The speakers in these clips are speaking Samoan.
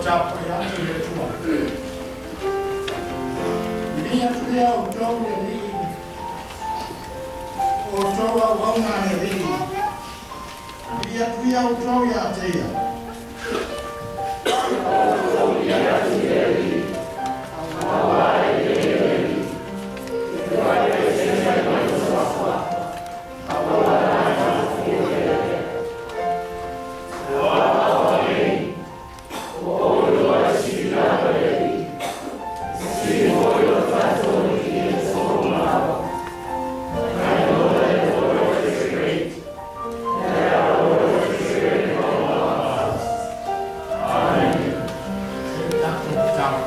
Tapuai atu i le Atua. Viia atu lea o outou i le Alii, o outou auauna a le Alii. Viia atu ia outou ia te ia. E tatou tatalo.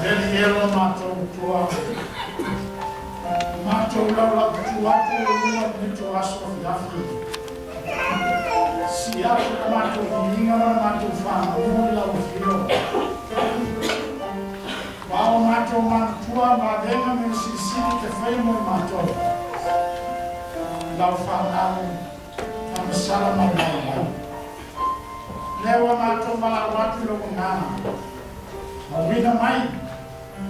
Le Alii e lo matou Atua, matou laulaututu atu i luma i lenei aso afiafi. Si atu le matou viiga ma le matou faamanu i lau afio. Ua o matou manatua ma avega me le silisili te faia mo i matou. Lau whanau, whamasala mai mai mai. Lea ua matou valaau atu i lou agaga. Mauina mai,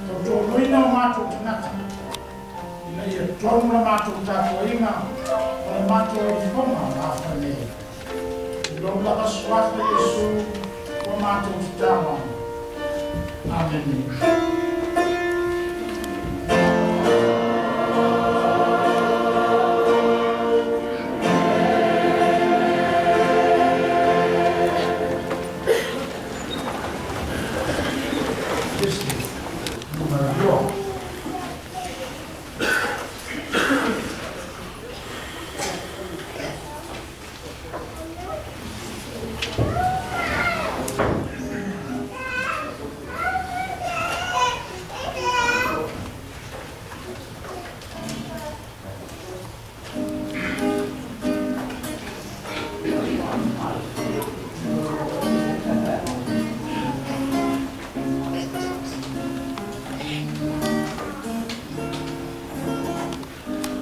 tautoaluaina o matou tagata. Ina ia tonu la matou tapuaiga ma le matou alifoga ma afa nei. I lou lava suafa Iesu ua matou tatalo ai. Amene. Isi, numera 2.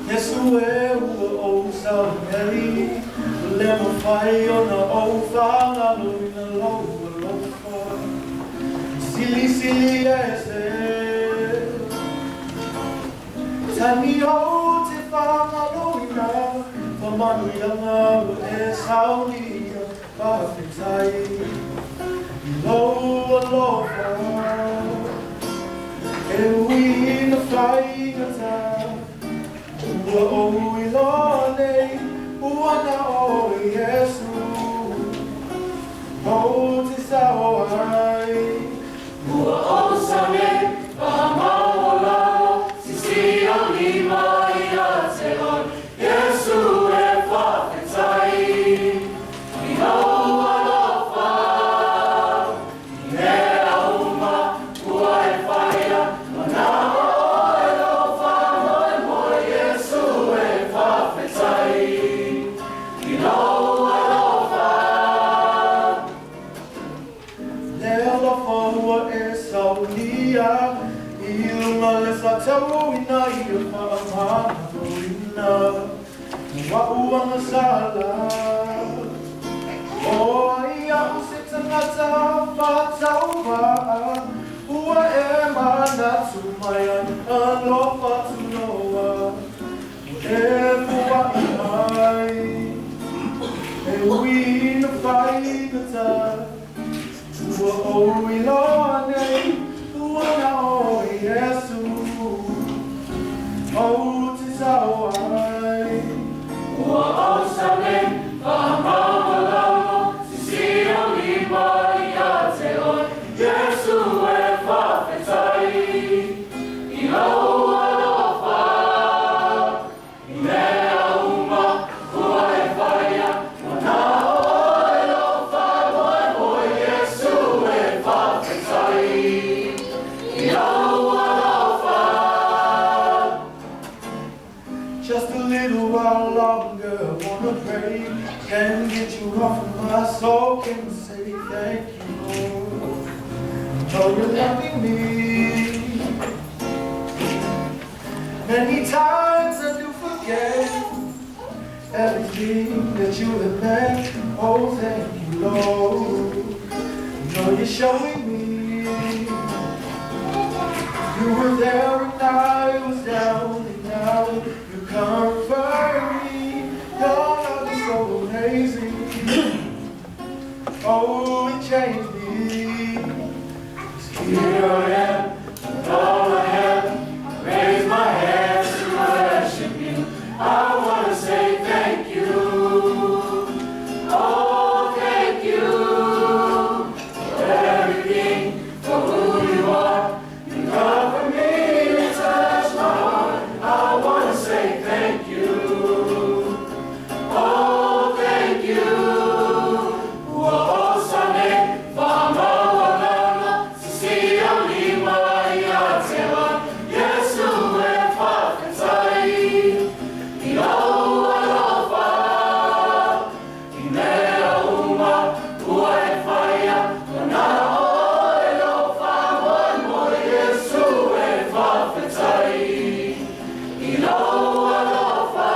Yesu e ua ou saunei, Le mawhai o na ou whangalo i na lou alofa. Sili sili e se. Tani o te whangalo i na, Whamanu i anga ua e saunia, Whawhitai i lou alofa. E ui na whaingata, Ua ou iloa nei, ua na o Iesu. O te sao ai. Ua ou saunei, whakamaualalo, sisi o lima ia te oe, Iesu e whawhetai. I lou alofa, i mea uma, ua e whaia, mana o oe lou faamoemoe, Iesu e whawhetai. I lou alofa. Le alofa ua e saunia, I lunga le faatauina ia faamagaloina. Ua uagasala. O ai au se tagata faatauvaa, Ua e manatu mai ai alofa tunoa. Ua e pua'i mai. E ui ina faigata, Ua ou iloa nei, ua na o Iesu. O te sao ai. Ua ou saunei, whakamaualalo, sisi o lima ia te oe, Iesu e whawhetai. I lou alofa, i mea uma, ua e whaia, mana o oe lou faamoemoe, Iesu e whawhetai. I lou alofa. Just a little while longer, wanna pray. Can't get you off of my soul, can say thank you, Lord. Know you're loving me. Many times I do forget everything that you have meant. Oh, thank you, Lord. Now you're showing me. You were there when I was down and out. You comfort me. Your love is so amazing. Oh, it changed me. 'Cause here I am, with all I have. I raise my hands to worship you. I want to say thank you. Oh, thank you for everything, for who you are. You cover me, you touch my heart. I want to say thank you. Oh, thank you. Ua osane, whamaualalo, sisi o lima ia te oe, Iesu e whawhetai, i lou alofa, i mea uma, ua e faia, o na oe lou whamoemoe, Iesu e whawhetai, i lou alofa.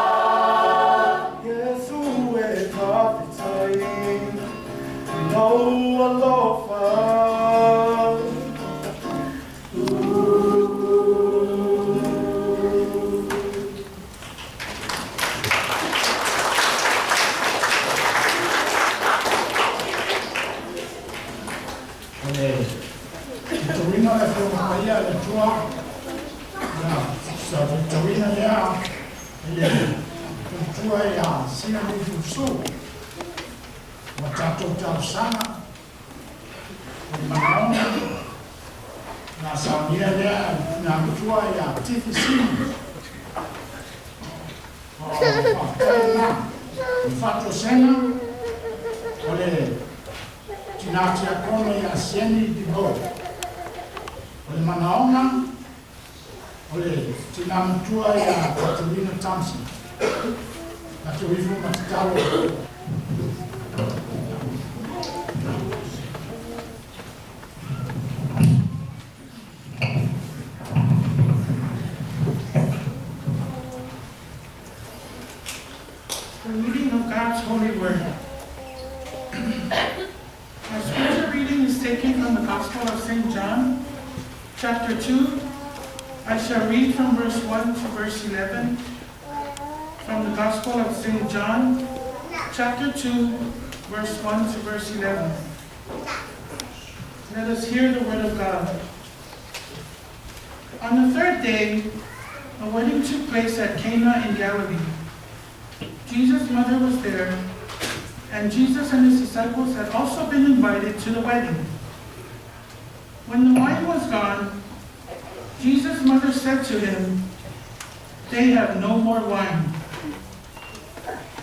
Iesu e whawhetai, i lou alofa. O le faitauina o le Afioga Paia a le Atua, ia sa faitauina lea i le tautua ia Sina Lufusu. Ua tatou talosaga o le manaoga na saunia lea na matua ia Tifi Sini. O faafetai lena. O le faatosega o le tinā tiakono ia Sieni Divo. O le manaoga o le tinā matua ia Katerina Thompson. Tatou ifo ma tatalo. The reading of God's holy word. Our scripture reading is taken from the Gospel of St. John, chapter 2. I shall read from verse 1 to verse 11. From the Gospel of St. John, chapter 2, verse 1 to verse 11. Let us hear the word of God. On the third day, a wedding took place at Cana in Galilee. Jesus' mother was there, and Jesus and his disciples had also been invited to the wedding. When the wine was gone, Jesus' mother said to him, "They have no more wine."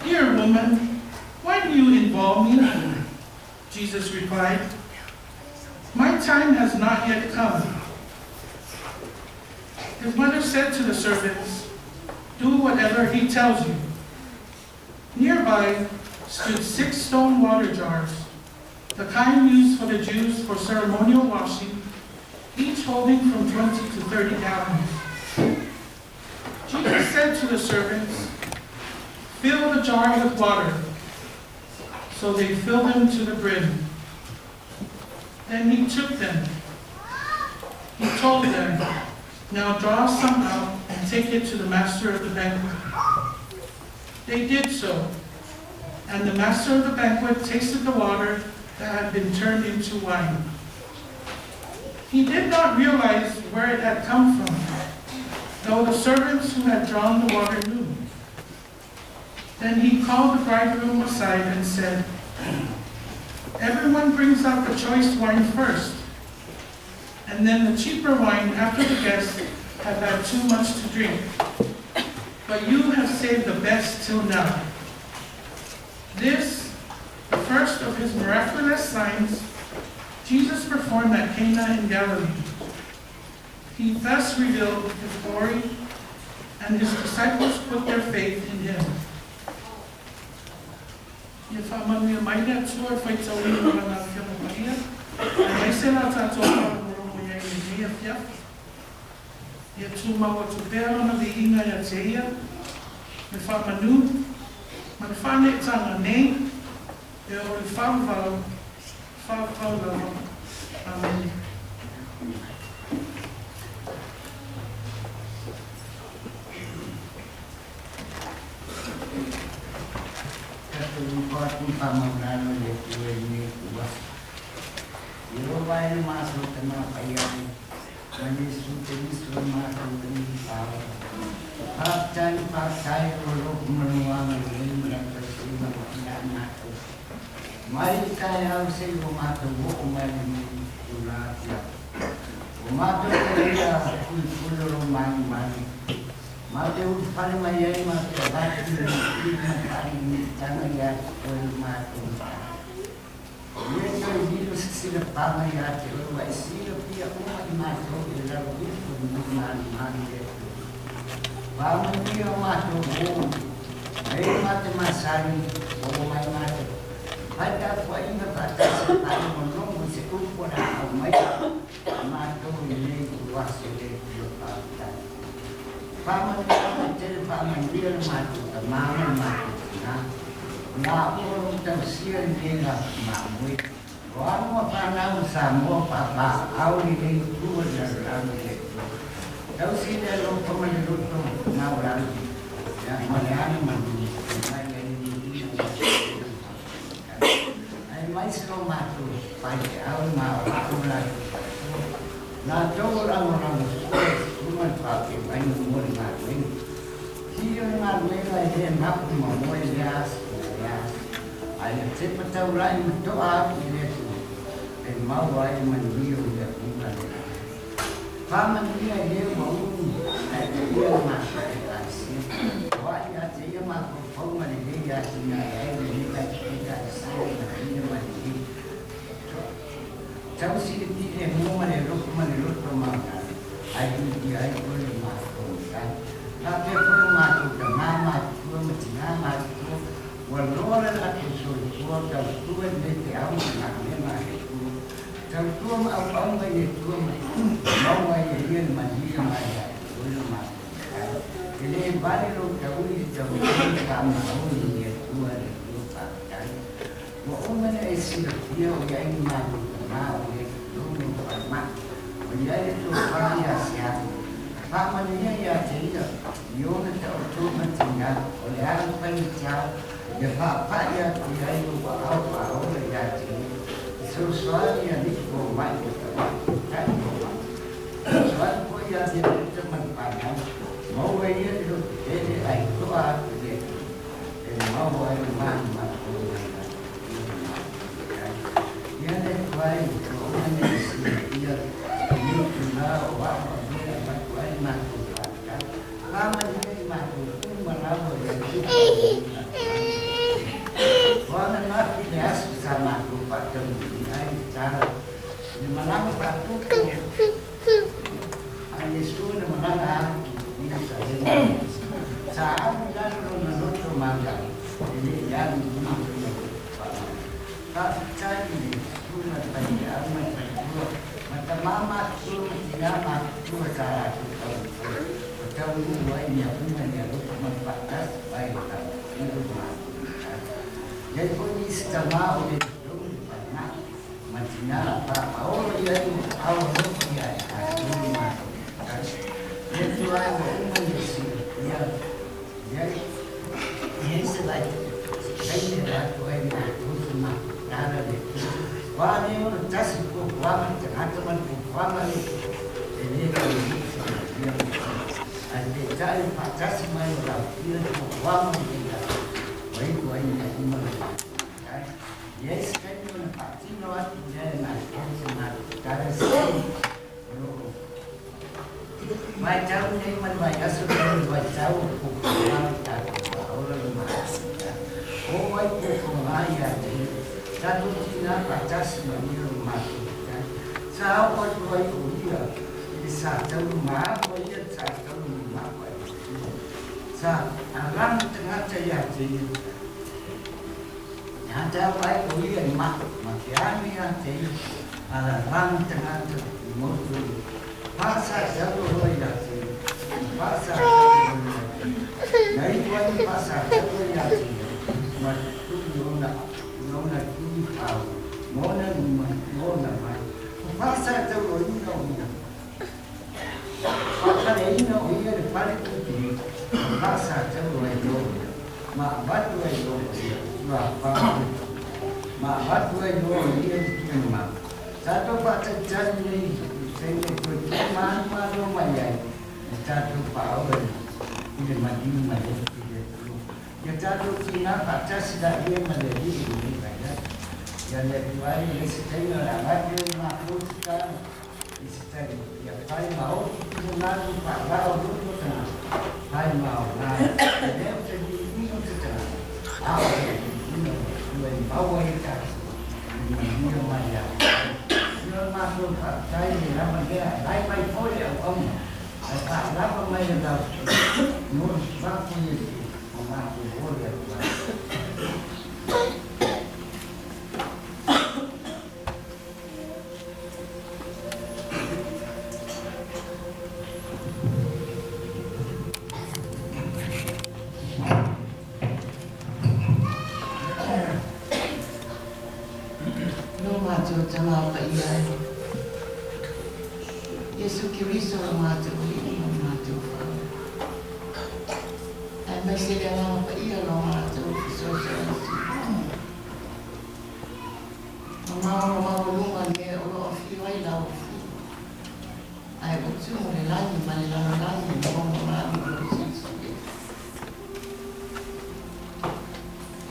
"Dear woman, why do you involve me?" Jesus replied, "My time has not yet come." His mother said to the servants, "Do whatever he tells you." Nearby stood 6 stone water jars, the kind used for the Jews for ceremonial washing, each holding from 20 to 30 gallons. Jesus said to the servants, "Fill the jar with water." So they filled them to the brim. Then he took them. He told them, "Now draw some out and take it to the master of the banquet." They did so, and the master of the banquet tasted the water that had been turned into wine. He did not realize where it had come from, though the servants who had drawn the water knew. Then he called the bridegroom aside and said, "Everyone brings out the choice wine first, and then the cheaper wine after the guests have had too much to drink. But you have saved the best till now." This, the first of his miraculous signs, Jesus performed at Cana in Galilee. He thus revealed his glory, and his disciples put their faith in him. Ia faamanuia mai le Atua e faitauina Lana Afioga Paia, aemaise la tatou faalogologo i ai i lenei afiafi. Ia tumau atu pea Lona viiga ia te Ia, le faamanu, ma le faaneetaga nei, e oo i le faavavau, faavavau lava. Amene. Pasa te o ina o ia. Whakare ina o ia le pare kupi. Pasa te o e o ia. Ma watu e o ia. Ua wha. Ma watu e o ia le tūma. Tātou whātatani nei. Tēne koe tū mānu mānu mai ai. E tātou whaoa i le maniu mai e i le tū. Ia tātou ki ngā whātasi la ia ma le ri i le mai ai. Ia le tuai le se taina la watu e mā kōtu tāna. I se taina. Ia pai mao ki te ngātu whāwao luto tana. Pai mao nā. E leo te ni ino te tana. Ao e ino ua i maua i tātou. I maniu mai ai. Ia mātou whātai le rama mea. Lai mai pole au auma. Ai whaalapa mai le lau. No whaku i o mātou hori au ai. No mātou tama pa ia e. Yesu Keriso o mātou i o mātou whau. Ai mai se le ngā pa ia lo mātou whisoso e si. O mauro mauro lunga me o lo whio ai lau whio. Ai o tū le langi ma le lano langi mo mo mami o lo sisi.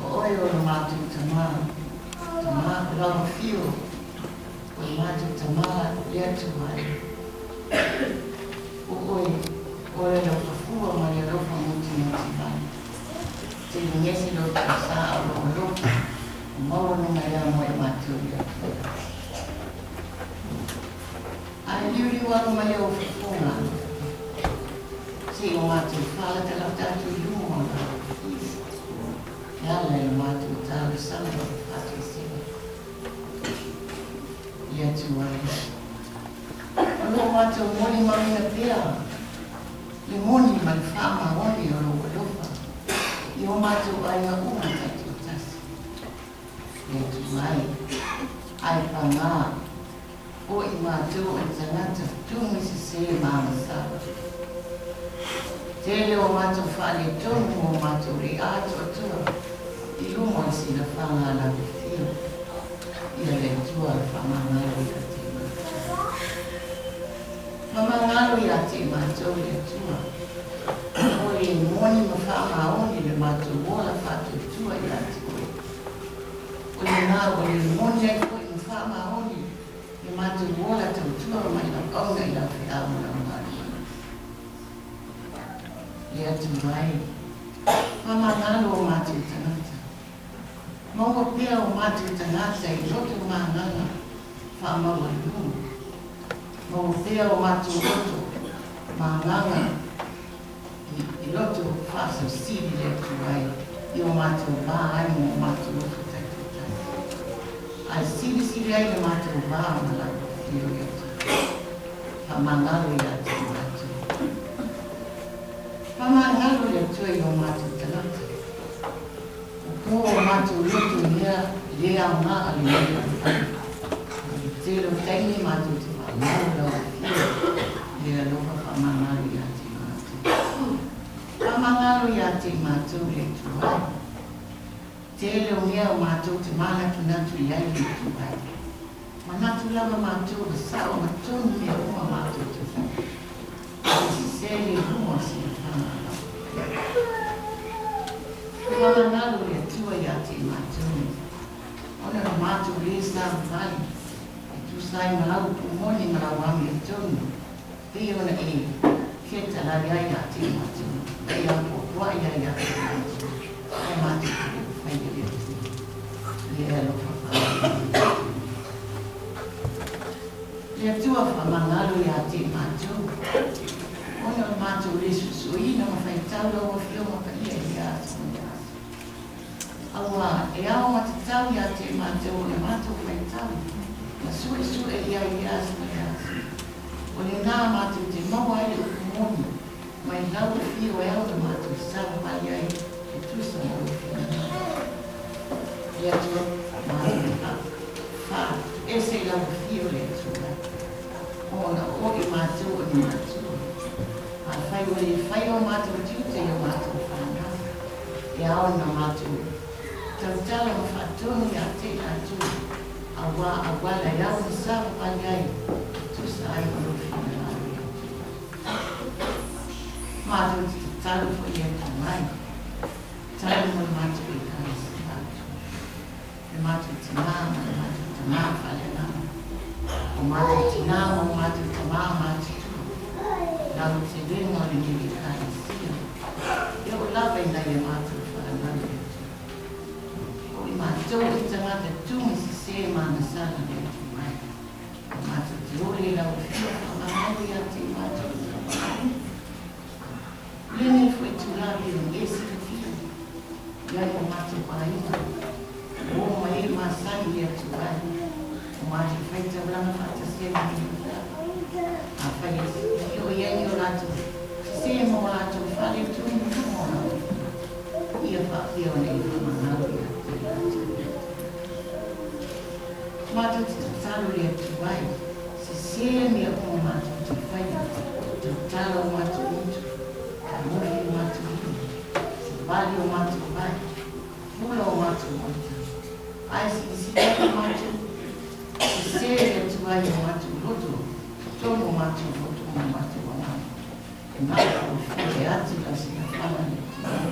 O oe o lo mātou tama. Tama o lau whio. O mātou tama le atu ai. O oe, o le lau fafua ma le alofa muti muti mai. Te lingesi lo te sa o lo alofa. O maua nunga ea mo e mātou ia. Ai liu liu alo mai o fafunga. Se o mātou whala te lau tātou i lunga o lau whio. E ala e mātou tāu sala o whātou sewa. Ia tu ai. O lo mātou moni mamina pea. Le moni ma le whaama oni o lo alofa. I o mātou ainga uma tātou tasi. Ia tu ai. Ai pangā. O i mātou e tangata tūmi se se maama. Tele o mātou whaale tonu o mātou re ātua tua. I lunga o sina whanga la te whio. Ia le tua le whamangalo ia te mātou. Whamangalo ia te mātou le tua. O le moni ma whaamaoni le mātou ola whātou tua ia te koe. O le ngā o le moni ai koe ma whaamaoni le mātou ola tau tua mai lau aunga i lau whiau lau ngāru. Le atu mai. Whamangalo o mātou tangata. Maua pea o mātou tangata i roto mānganga whaamaua lunga. Maua pea o mātou roto mānganga i roto whaasau siri le atu ai i o mātou vā ai mo mātou roto taito taito. Ai siri siri ai le mātou vā ma lau whio i atu. Whamangalo i atu mātou. Whamangalo le atu i o mātou tangata. O mātou roto ia lea ngā a le mea. Te lo taini mātou te whamangalo lau whio. Le aloha whamangalo ia te mātou. Whamangalo ia te mātou le tuai. Te leo mea o mātou te manatu natu i ai le tuai. Manatu lava mātou o sao matonu mea uma mātou te whai. O si se le huma si a whamangalo. Whamangalo le atua ia te mātou. Ona na mātou le sa whai. E tūsai malau pumoni malau ami e tonu. Pei ona e keta lari ai ia te mātou. E ia pōpua ia ia te mātou. Ai mātou te whai le atua. Le alofa whamangalo. Le atua whamangalo ia te mātou. Ona na mātou le susuina ma whaitau lau whionga ka ia ia atu ia atu. Aua, e ao ma te tau ia te mātou o le mātou whaitau. Ma sue sue ia ia atu ia atu. O le ngā mātou te maua ai le upumoni. Mai lau whio e au le mātou sawa mai ai e tusa mo le whio. Le atua mātou wha ese lau whio le atua. Ona o i mātou o ni mātou. A whai o le whai o mātou tiute i o mātou whanau. E ao na mātou. Tautala ma whaatonu ia te atu. A wā a wala iau na sa whai ai. Tusa ai o lo whina lau i atu. Mātou te tatalo fo ia tamai. Talo mo mātou i kāsi atu. E mātou tina ma le mātou tamā whale ngā. O mātou tina ma o mātou tamā mātou tua. Lau te renga o le nui kāsi. Ia o lava i nai e mātou whanau i atu. O i mātou i tangata tū si se mana sala le atu mai. O mātou te ore lau whia whakamau i atu i mātou i whakamau. Lene fo i tūlavi o ngesi te whia. Ia o mātou whainga. O mai e māsani i atu ai. O mātou whaitaulanga whaatasia i te A whai e o iani o lātou. Se mo lātou whale tū mo lau. Ia whaapia o nei whamanau i atu i atu. Mātou te tatalo le atu ai. Se se mea o mātou te whai. Tatalo o mātou mutu. Ka mohi o mātou hino. Se wali o mātou vai. Pula o mātou mata. Ai si si o mātou. Se se le atu ai o mātou loto. Tomo mātou loto mo mātou wangau. E mātou o whie atu la sina whana le atu ai.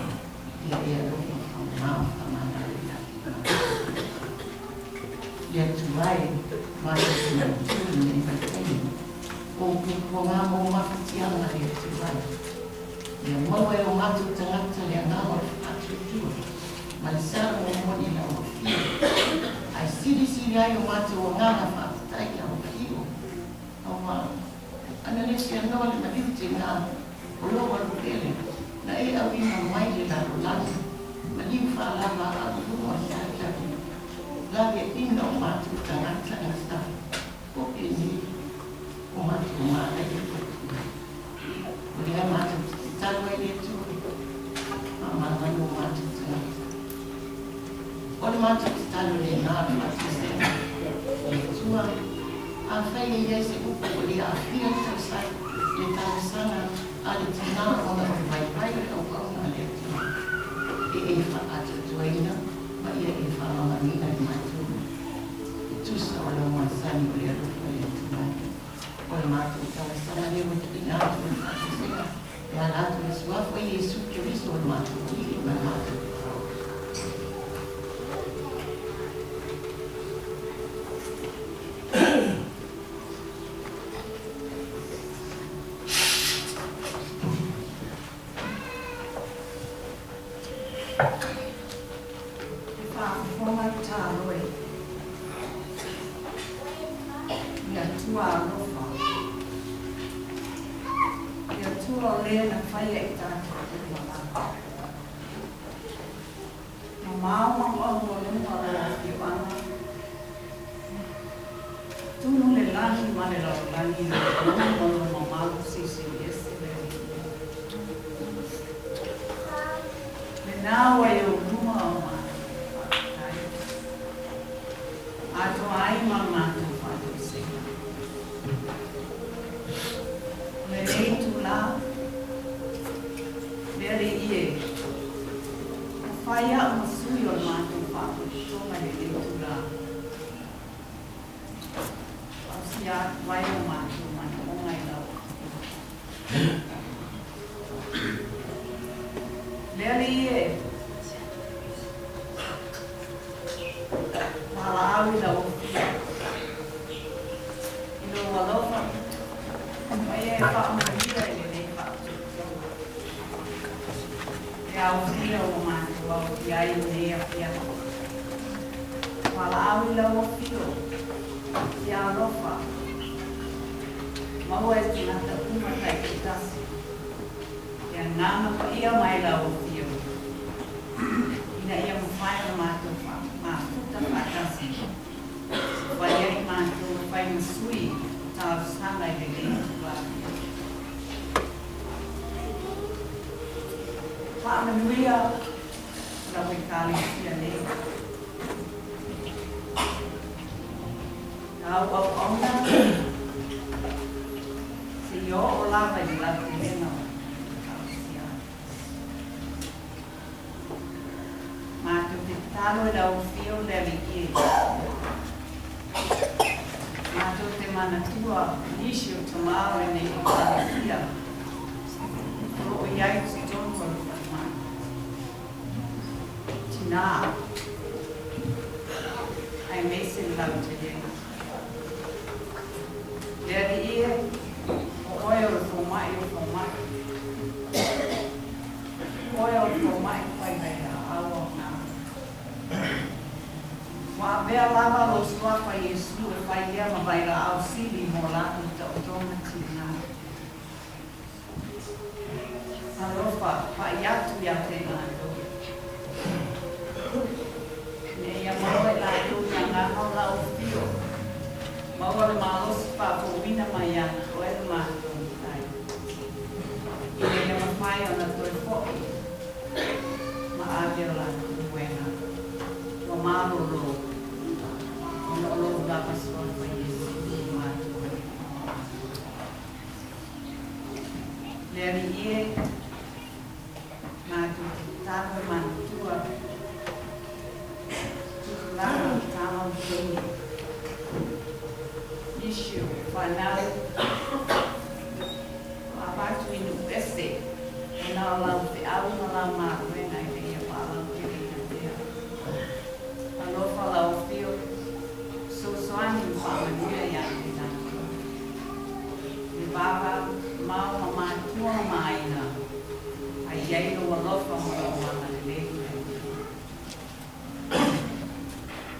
Ia e alofa whamau whamana i atu ai. Le atu ai mātou te mautu nei mai. O pupu ngā mō mawhitianga le atu ai. Ia maua e o mātou tangata le angao o le whakatutua. Ma le sara mo moni la o whio. Ai siri siri ai o mātou o nganga whaatatai la o whio. Au ma ana le se anoa le maliu te ngā o loa lupele. Na e au ina mai le lalo lalo. Maliu whaalava a lua ia ia. Lawe ina o mātou tangata ngā sa. Pope ni o mātou māna i kotu. O lea mātou te talo ai le atu. Ma māngano o mātou tangata. O le mātou te talo le ngā mātou sena. Le tua. A whai e iai se upu o le awhia le tausai. Le tausanga a le tina ona o vai vai o le aukaunga le atua. E e whaatatuaina ma ia e whaamamanina i mātou. E tusa o lau masani o le alofa le atua. O le mātou tausanga le o tuina atu le whaatusega. E ala atu le suafo i Yesu Keriso o le mātou i ma mātou. E whaafofoga i tālo e. Ia tua alofa. Ia tua o lea na whaia i tātou uma lava. Ma mao ma o lunga o afioaga. Tunu le lagi ma le lalolagi le lunga o lo mamalu sisi ese le Le nā wai o luma o mātou whakatai. Ato ai ma mātou whātausenga. Le nei tū la, le are i e. O whai au ma sui o le mātou whātausenga le nei tū la. Au si a wai o mātou mana o ngai lau. Le are i e. Wala au i lau whia. I lo alofa. Mai e whaamaria i le nei whaatutua. E au whia o mātou au ki ai nei a whia. Wala au i lau whio. Ia alofa. Maua e tangata uma tai te tasi. Ia nganga pa ia mai lau whio. Ina ia mwhai o mātou mafuta whaatasi. Whai ai mātou whai masui tāusanga i le nei tū Whaamanuia lau e kālesia nei. Au au auna. lava i le lautelega o Ekalesia. Matou te tatalo i lau Afio le Alii e. Matou te manatua nisi o tamā o lenei Ekalesia o lo o i ai i totonu o le falemai. Tinā, aemaise le lautelega. Le Alii e, o Oe o le fomai o fomai. O Oe o le fomai fai vailaau aoga. Ua avea lava lou Suafa Iesu e fai lea ma vailaau sili mo latou taotoga tiga. Alofa pai atu ia te latou. Ina ia maua e latou le agaga o lau afio, maua le malosi faafouina mai ia te oe le matou Matai, ina ia mafai ona toe foi ma ave o latou moega ua malolo ona o lou lava Suafa Iesu ua matou Alii. Le Alii e, matou te tatalo e manatua tupulaga o tama ma teine, nisi o fanau ua avatu i nuu ese ona o lau feau ma lau galuega ina ia faalauteleina pea. Alofa lau Afio, fesoasoani ma faamanuia ia te latou. Le vava mao ma matua ma aiga, a i ai lou alofa ma lou agalelei le Atua.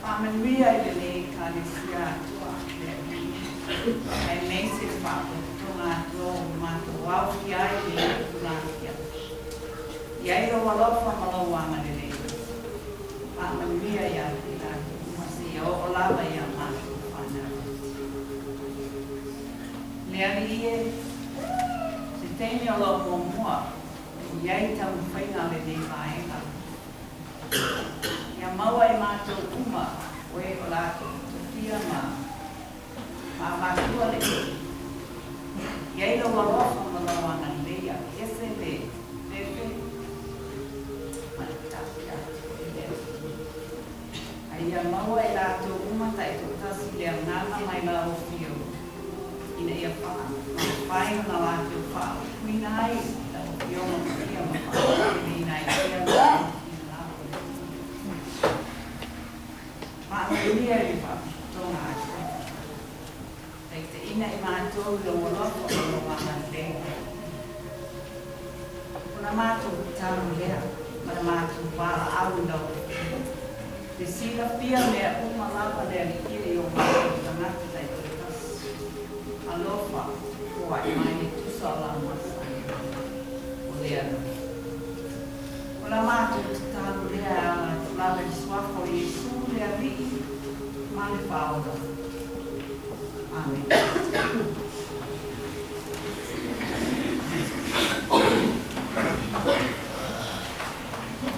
Faamanuia i lenei Ekalesia atoa le Alii, aemaise le Faalapotopotoga atoa ua matou aofia ai i lenei itula afiafi. I ai lou alofa ma lou agalelei, faamanuia ia te latou uma seia oo lava ia matou fanau. Le Alii e, se taimi o lo o muamua i ai taumafaiga a lenei vaega, ia maua e matou uma o e o latou tofia ma maavatua le iʻi. I ai lou alofa ma lou agalelei, aveese le fefe ma le tafi atu e le atunuu. A ia maua e latou uma taitoatasi le agaga mai lau Afio ina ia mafai ona latou faaupuina ai lau Afioga Paia ma faalauteleina ai pea lo latou finagalo o le Atua. Faamanuia i le faapotopotoga atoa. Taitaiina i matou i lou alofa ma lou agalelei. O la matou tatalo lea ma le matou valaau i lau Afioga, le silafia mea uma lava le Alii e i o matou tagata taitoatasi. Alofa, foai mai le tusa o lau masani o le alofa. O la matou tatalo lea e ala atu lava i le Suafa o Iesu le Alii ma le Faaola. Amene.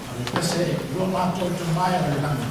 A le pese lua matou tamae o le lagi.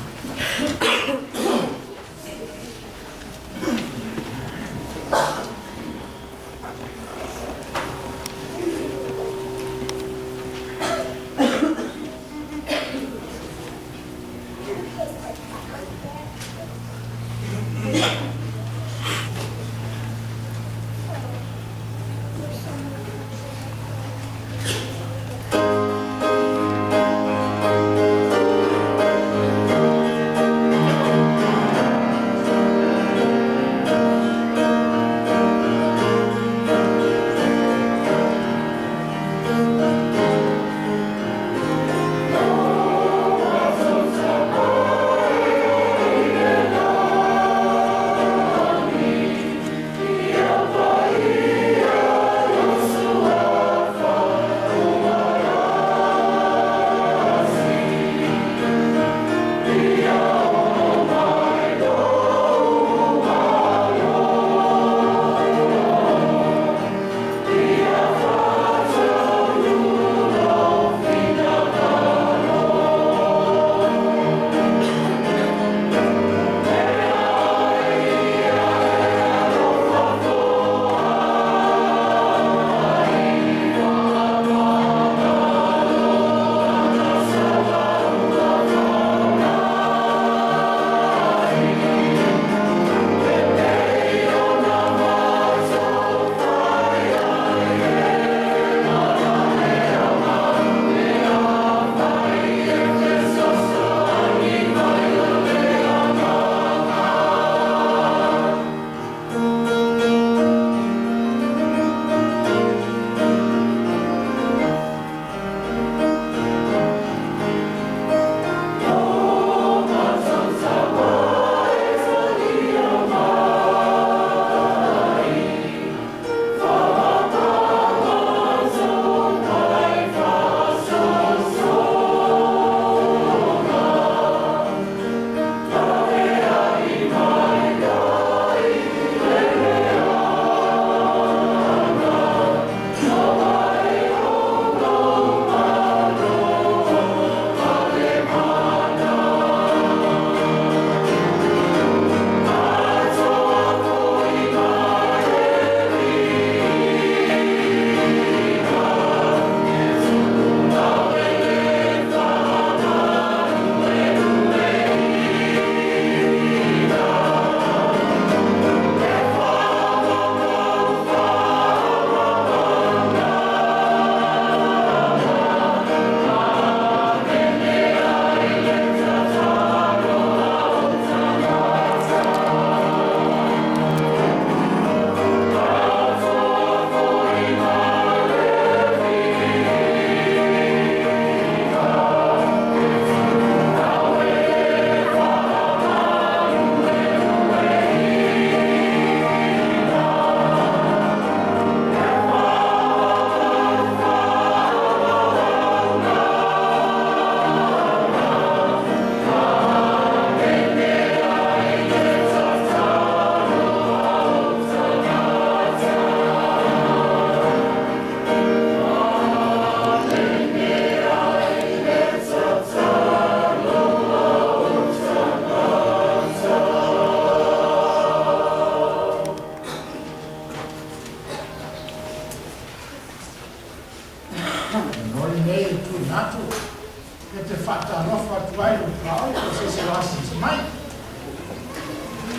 atu ai le tuaoi po o se isi o asiasi mai.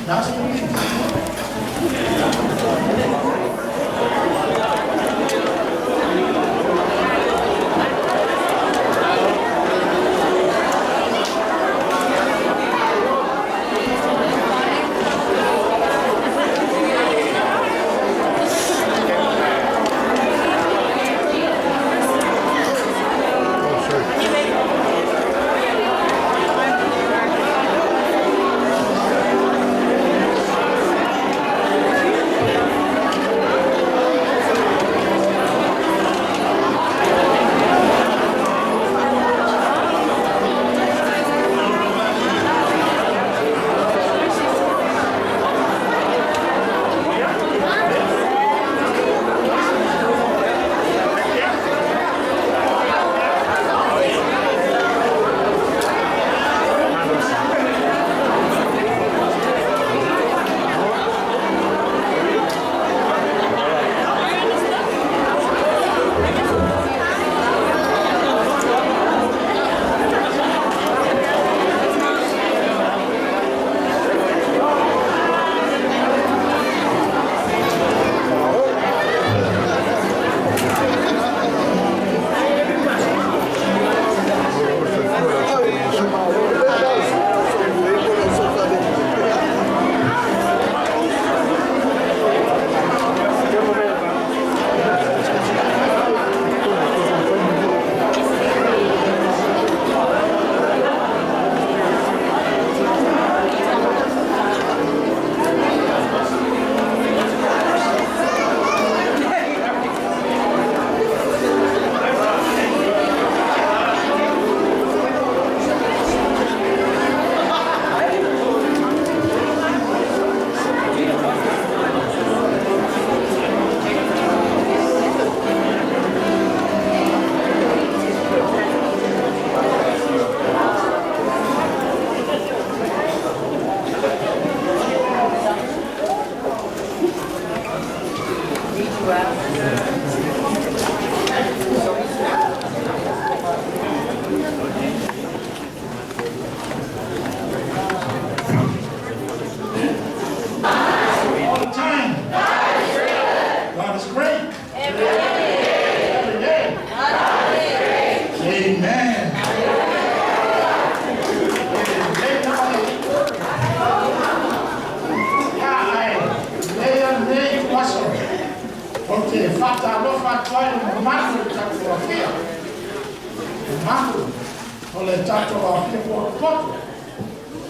Last week. All the time. God is great. Every day. Every day. Amen. O te faatalofa atu ai le mamalu o le tatou afia. Mamalu o le tatou afia potopoto.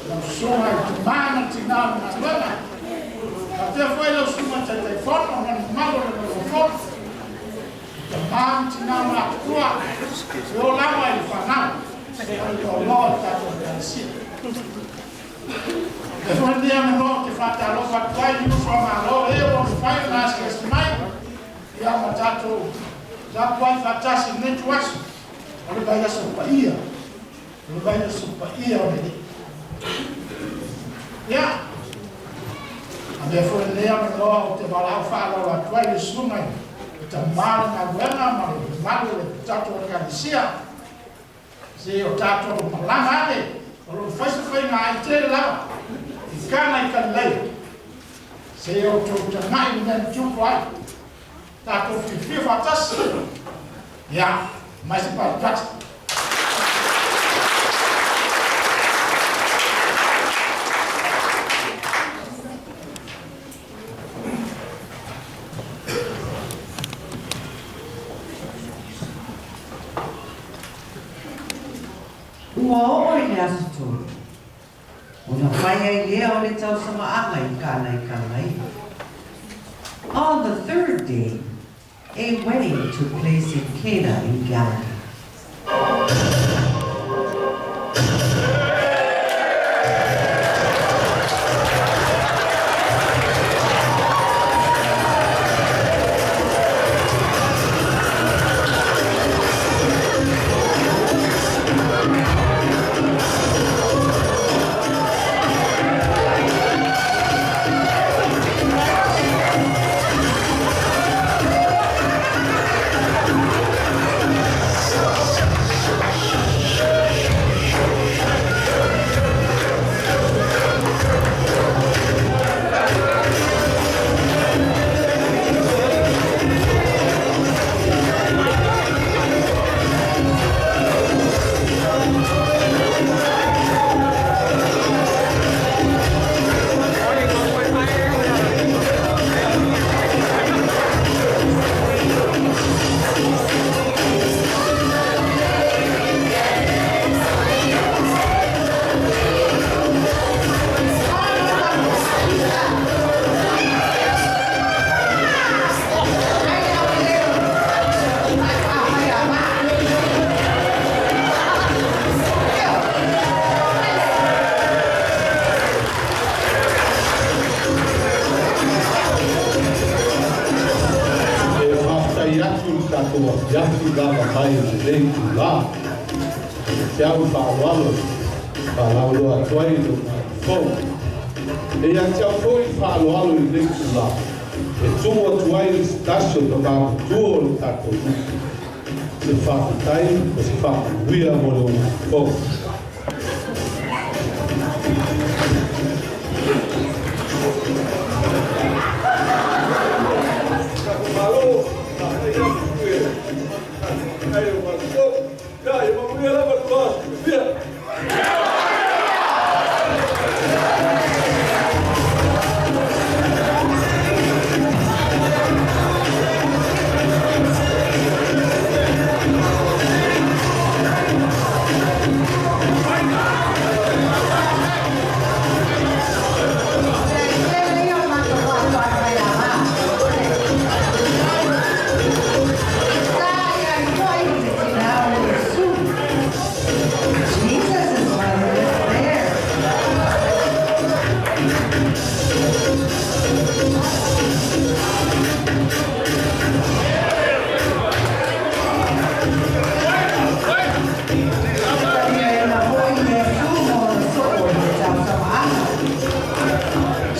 Lau susuga i tamā ma tinā o le galuega. Faapea foi lau susuga i Taitaifono ma le mamalu o le Nofofono. Tamā ma tinā matutua, se o lava i le fanau, o le loaloa o le tatou Ekalesia. E foi lenei avanoa ou te faatalofa atu ai i uso a Malo e ua mafai ona asiasi mai ia ma tatou tapuai faatasi i lenei ituaso o le vaiaso paia, o le vaiaso paia o le Alii. Ia, avea foi lenei avanoa ou te valaau faaaloalo atu ai i le susuga i le tama o le galuega ma le mamalu o le tatou Ekalesia, se o tatou malaga ane, o lo o fai se faiga ai tele lava i Kana i Kalileia, se o outou tagai i le mea na tupu ai, tatou fiafia faatasi, ia, mai se patipati. Ua oo i le Aso Tolu, ona fai ai lea o le tausamaaga i Kana i Kalilaia. On the third day, a wedding took place in Cana in Galilee. tatou afiafi lava mai i lenei itulā. O le feau faaaloalo e faalauiloa atu ai i le ugatofou. E ia te au foi le faaaloalo i lenei itulā e tumu atu ai i se tasi o tama matua o le tatou nuu se faafetai ma se faamanuia mo le ugatofou. Jesus' mother is there.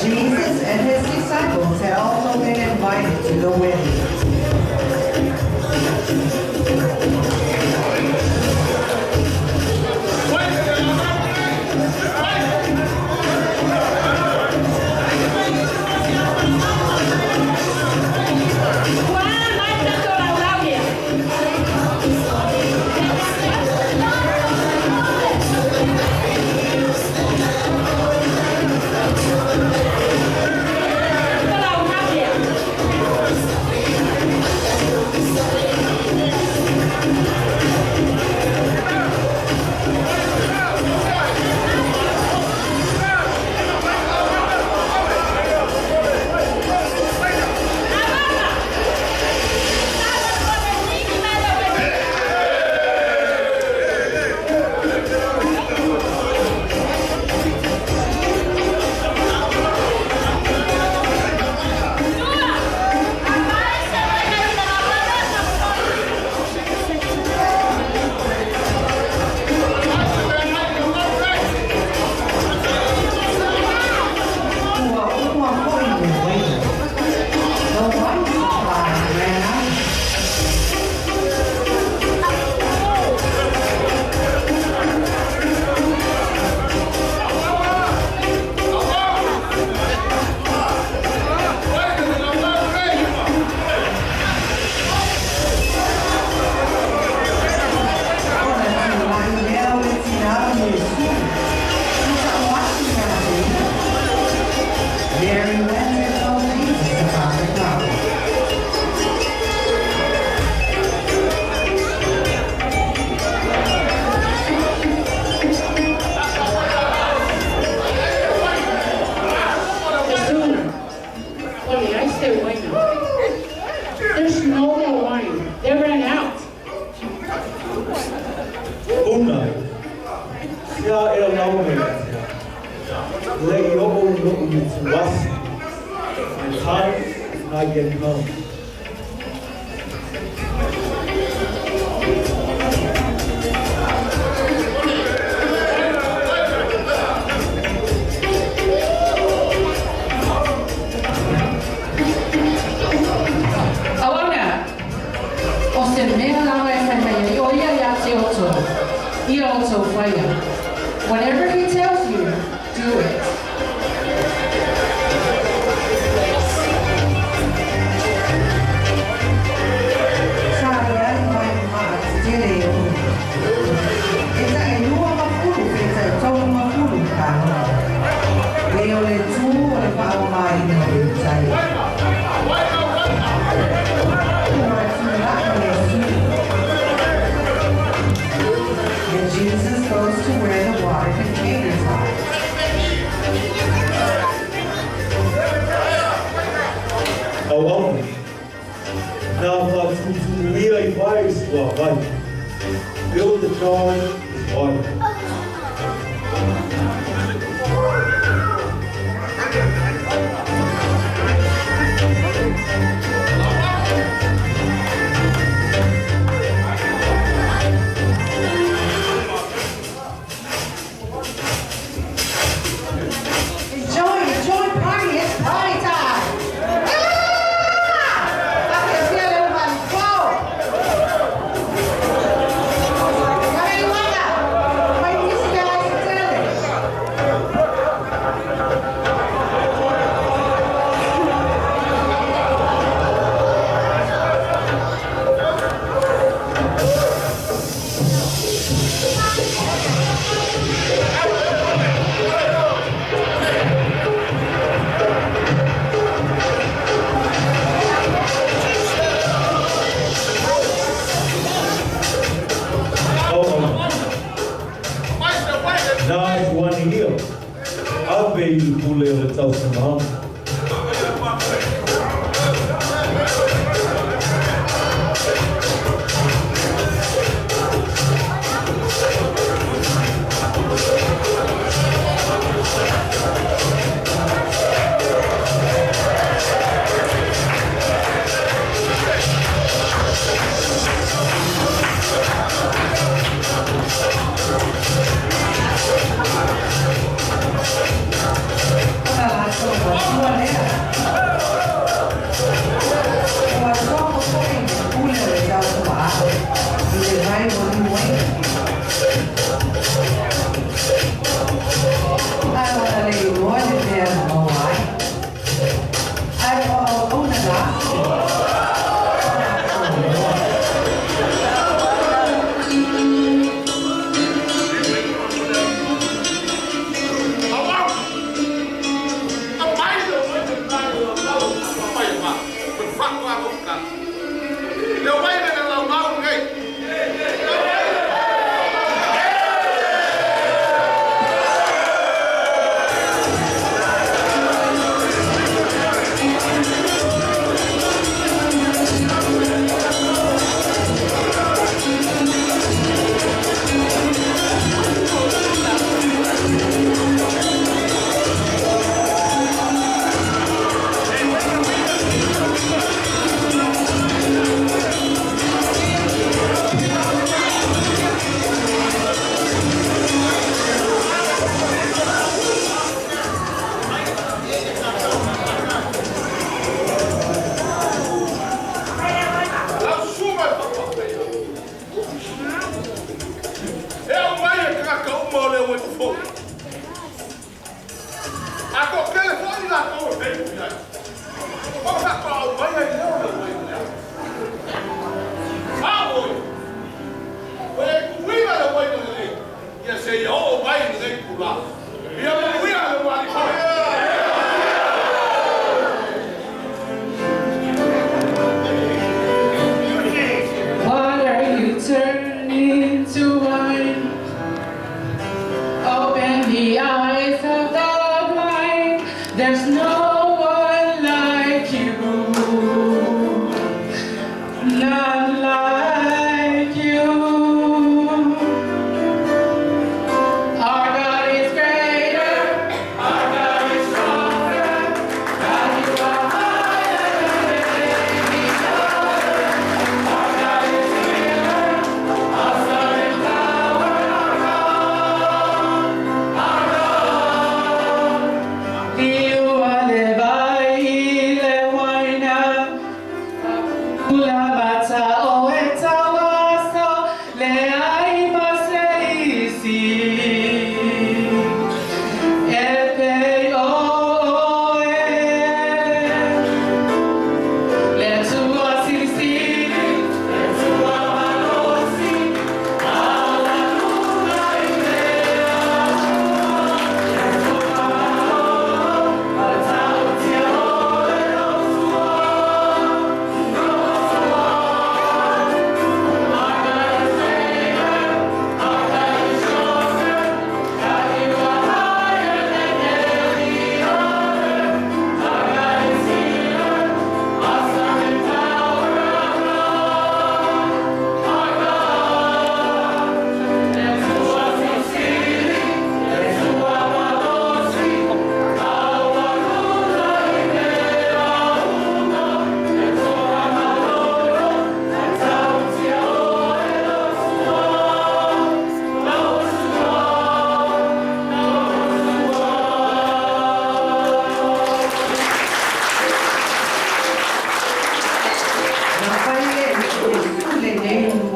Jesus and his disciples had also been invited to the wedding. Ua uma foi le uaina. The wine supply ran out. Ona tulai lea o le tinā o Iesu. Ua ta'o atu ia te ia. Mary went and told Jesus about the problem. Iesu, o leai se uaina. There's no more wine. They ran out. Una, sia e o lau me le i o o no i tuasi. My time is not yet come. Auauna, o se mea lava e fai mai ai, o ia ia te outou, ia outou faia. Whatever he tells you, do it. Sa aliali mai le va'a tetele e ono. E ta'ilua ma fulu pe ta'itolu ma fulu palogo. Le o le tū o le fa'aogāina o le tai. Ua tula'i Iesu. And Jesus goes to where the water containers are. Auauna, nā whātūtū ia i vai sua vai. Fill the jar with water.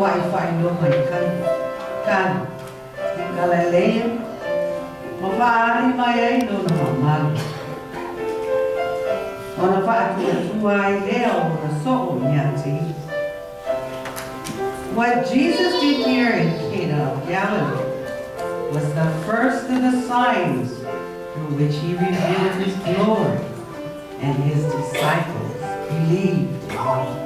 uluai faailoga i Kana i Galileia ma faaali mai ai lona mamalu. Ona faatuatua ai lea o lona soo ia te ia. What Jesus did here in Cana of Galilee was the first of the signs through which he revealed his glory, and his disciples believed in him.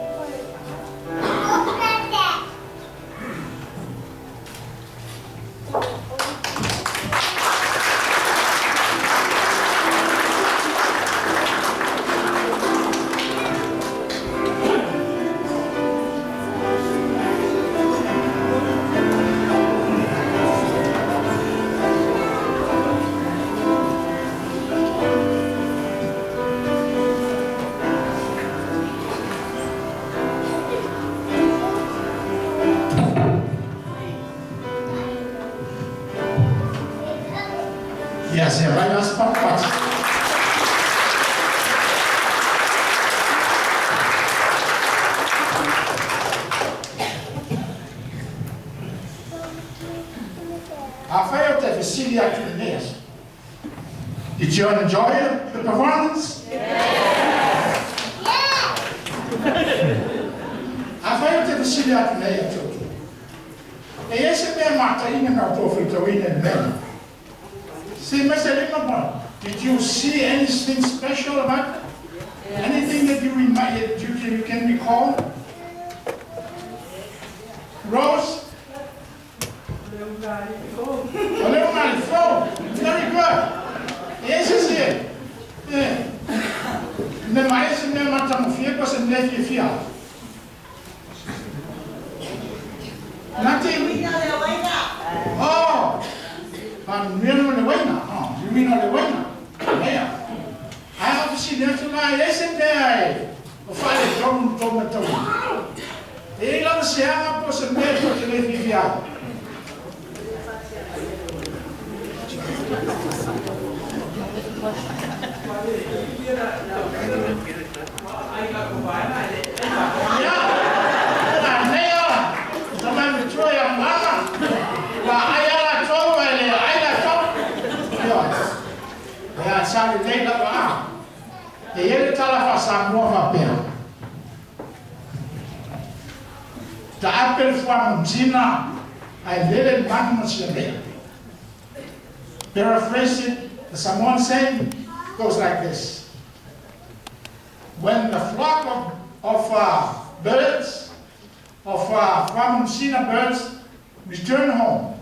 Ia se vai las papas. Afai ou te fesili atu i lenei aso. Did you enjoy the performance? Afai ou te fesili atu nei ia te outou, e i ai se mea mataina na outou faitauina i le mea lea? Se mai se lima po. Did you see anything special about it? Anything that you remind you can, you can recall? Rose? O le ugali fou. Very good. E ai se isi e me mai se mea matagofie po o se mea e fiafia ai? Nothing? Oh! Faamanuia le le uaina. Oh, le uiga o le uaina. Ea. Ae a fesili atu la, e leai se mea e o faaletonu ma tou matauina. E i ai lava se aga po o se mea tou te le fiafia ai. Ia, manaia le tama matua ia Moana, ua ai lava latou ae le ai latou. Ioe. Ia, sa lelei lava a. E i ai le tala faa-Samoa faapea, Taape le fuamotina ae lele le manu ma siamea. Paraphrase it, the Samoan saying goes like this. When the flock of, of uh, birds, of uh, fuamotina birds, return home,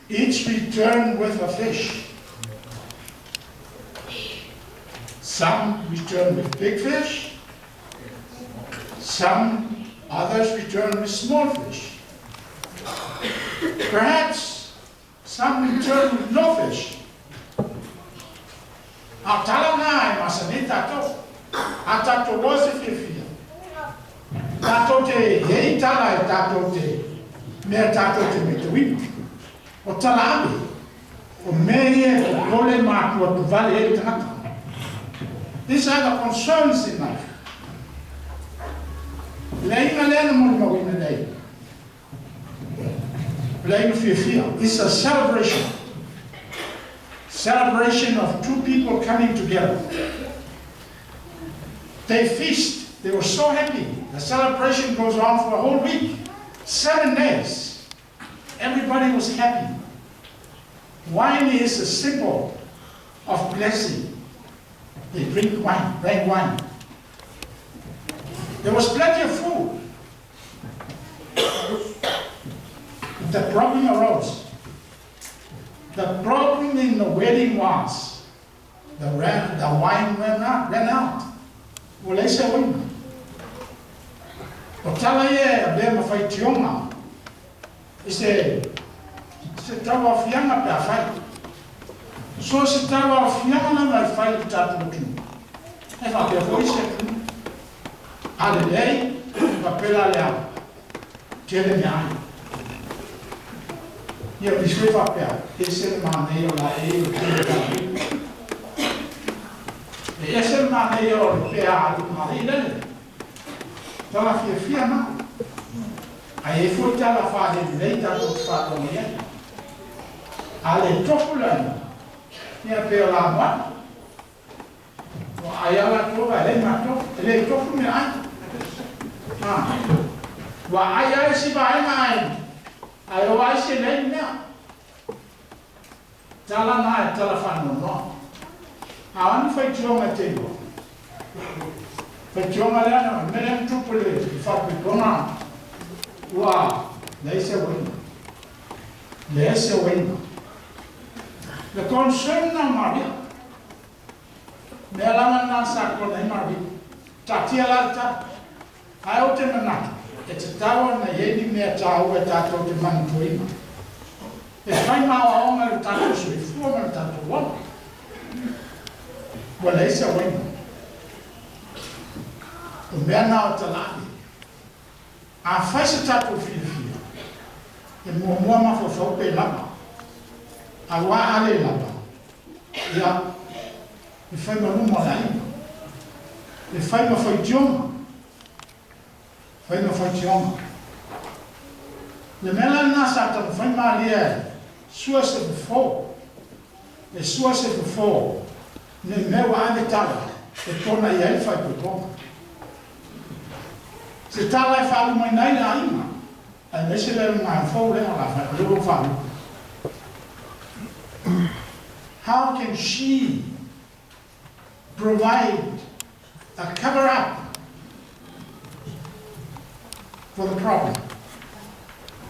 each return with a fish. Some return with big fish, some others return with small fish. Perhaps some return with no fish. A o tala na e masani ai tatou. A tatou loa se fiafia, tatou te i ai tala e tatou te mea tatou te maitauina. O tala ave, o mea ia e popole ma atuatuvale ai le tagata. These are the concerns in life. Le aiga lea na molimauina nei, o le aiga fiafia. It's a celebration. Celebration of two people coming together. They feast. They were so happy. The celebration goes on for a whole week. 7 days. Everybody was happy. Wine is a symbol of blessing. They drink wine, drank wine. There was plenty of food. But the problem arose. The problem in the wedding was the, ran, the wine ran out. Ran out. Ua leai se uaina. O tala ia e avea ma faitioga i se, se tauaofiaga pe afai. So se tauaofiaga lava e fai i le tatou atunuu, e faapea foi isi atunuu. A lelei, faapela le ao, tele mea ai. Ia, o nisi foi faapea, ese le manaia o laei o le tele o laei. E ese le manaia o le pea a alii ma alii lele. Tala fiafia na. Ae i ai foi tala faalelelei tatou te faalogo i ai. A le tofu le aiga, ia pei o lamoana. Ua ai lava latou ae leai matou. E le tofu meaai. Ua ai lava isi vaega ae ae o lava isi e leai ni mea. Tala na e tala faanoanoa. A o a ni faitioga e te iloa? Faitioga lea na mea lea na tupu i le faapoipoga ua leai se uiga. Leai se uiga. Le concern na o Maria. Mea lava na sa kona ai Maria. Taatia la le tala. Ae ou te manatu, e tatau ona i ai ni mea taua e tatou te manatuaina. E fai ma aoaoga i lo tatou soifua ma lo tatou ola. Ua leai se uiga. O mea na o talaane. Afai se tatou fiafia, e muamua mafaufau pe lava. Aua a le lava, ia, e fai ma luma o le aiga. E fai ma faitioga. Fai ma faitioga. Le mea la lena sa taumafai malie ai, sua se fofo. E sua se fofo, ne i mea ua ave tala e pona i ai le faaipoipoga. Se tala e faalumaina ai le aiga, aemaise le lumaea fou lea o le a fai, o lea ua ou faaluma. How can she provide a cover up for the problem?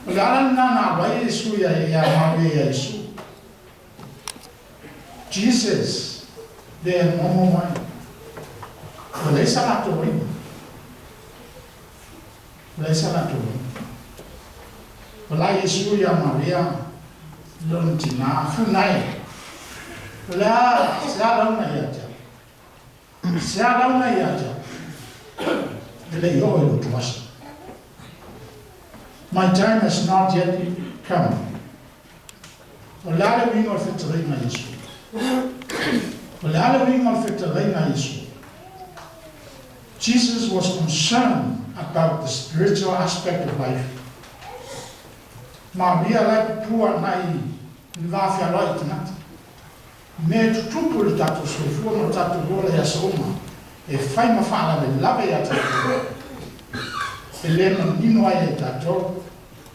O le ala lena na alu ai Iesu ia ia Maria ia Iesu. Jesus le momo mai. Ua leai sa latou uiga. Ua leai sa latou uiga. O la Iesu ia Maria lona tina funai. O le a se a launa ia te au. Se a launa ia te au. E le i oo i lou tuasa. My time has not yet come. O le a le uiga o le fetalaiga a Iesu? O le a le uiga o le fetalaiga a Iesu? Jesus was concerned about the spiritual aspect of life. Maria la e pupua agai i le va fealoai i tagata. Mea e tutupu i le tatou soifua ma le tatou ola i aso uma, e fai ma faalavelave ia tatou. E le manino ai ia i tatou,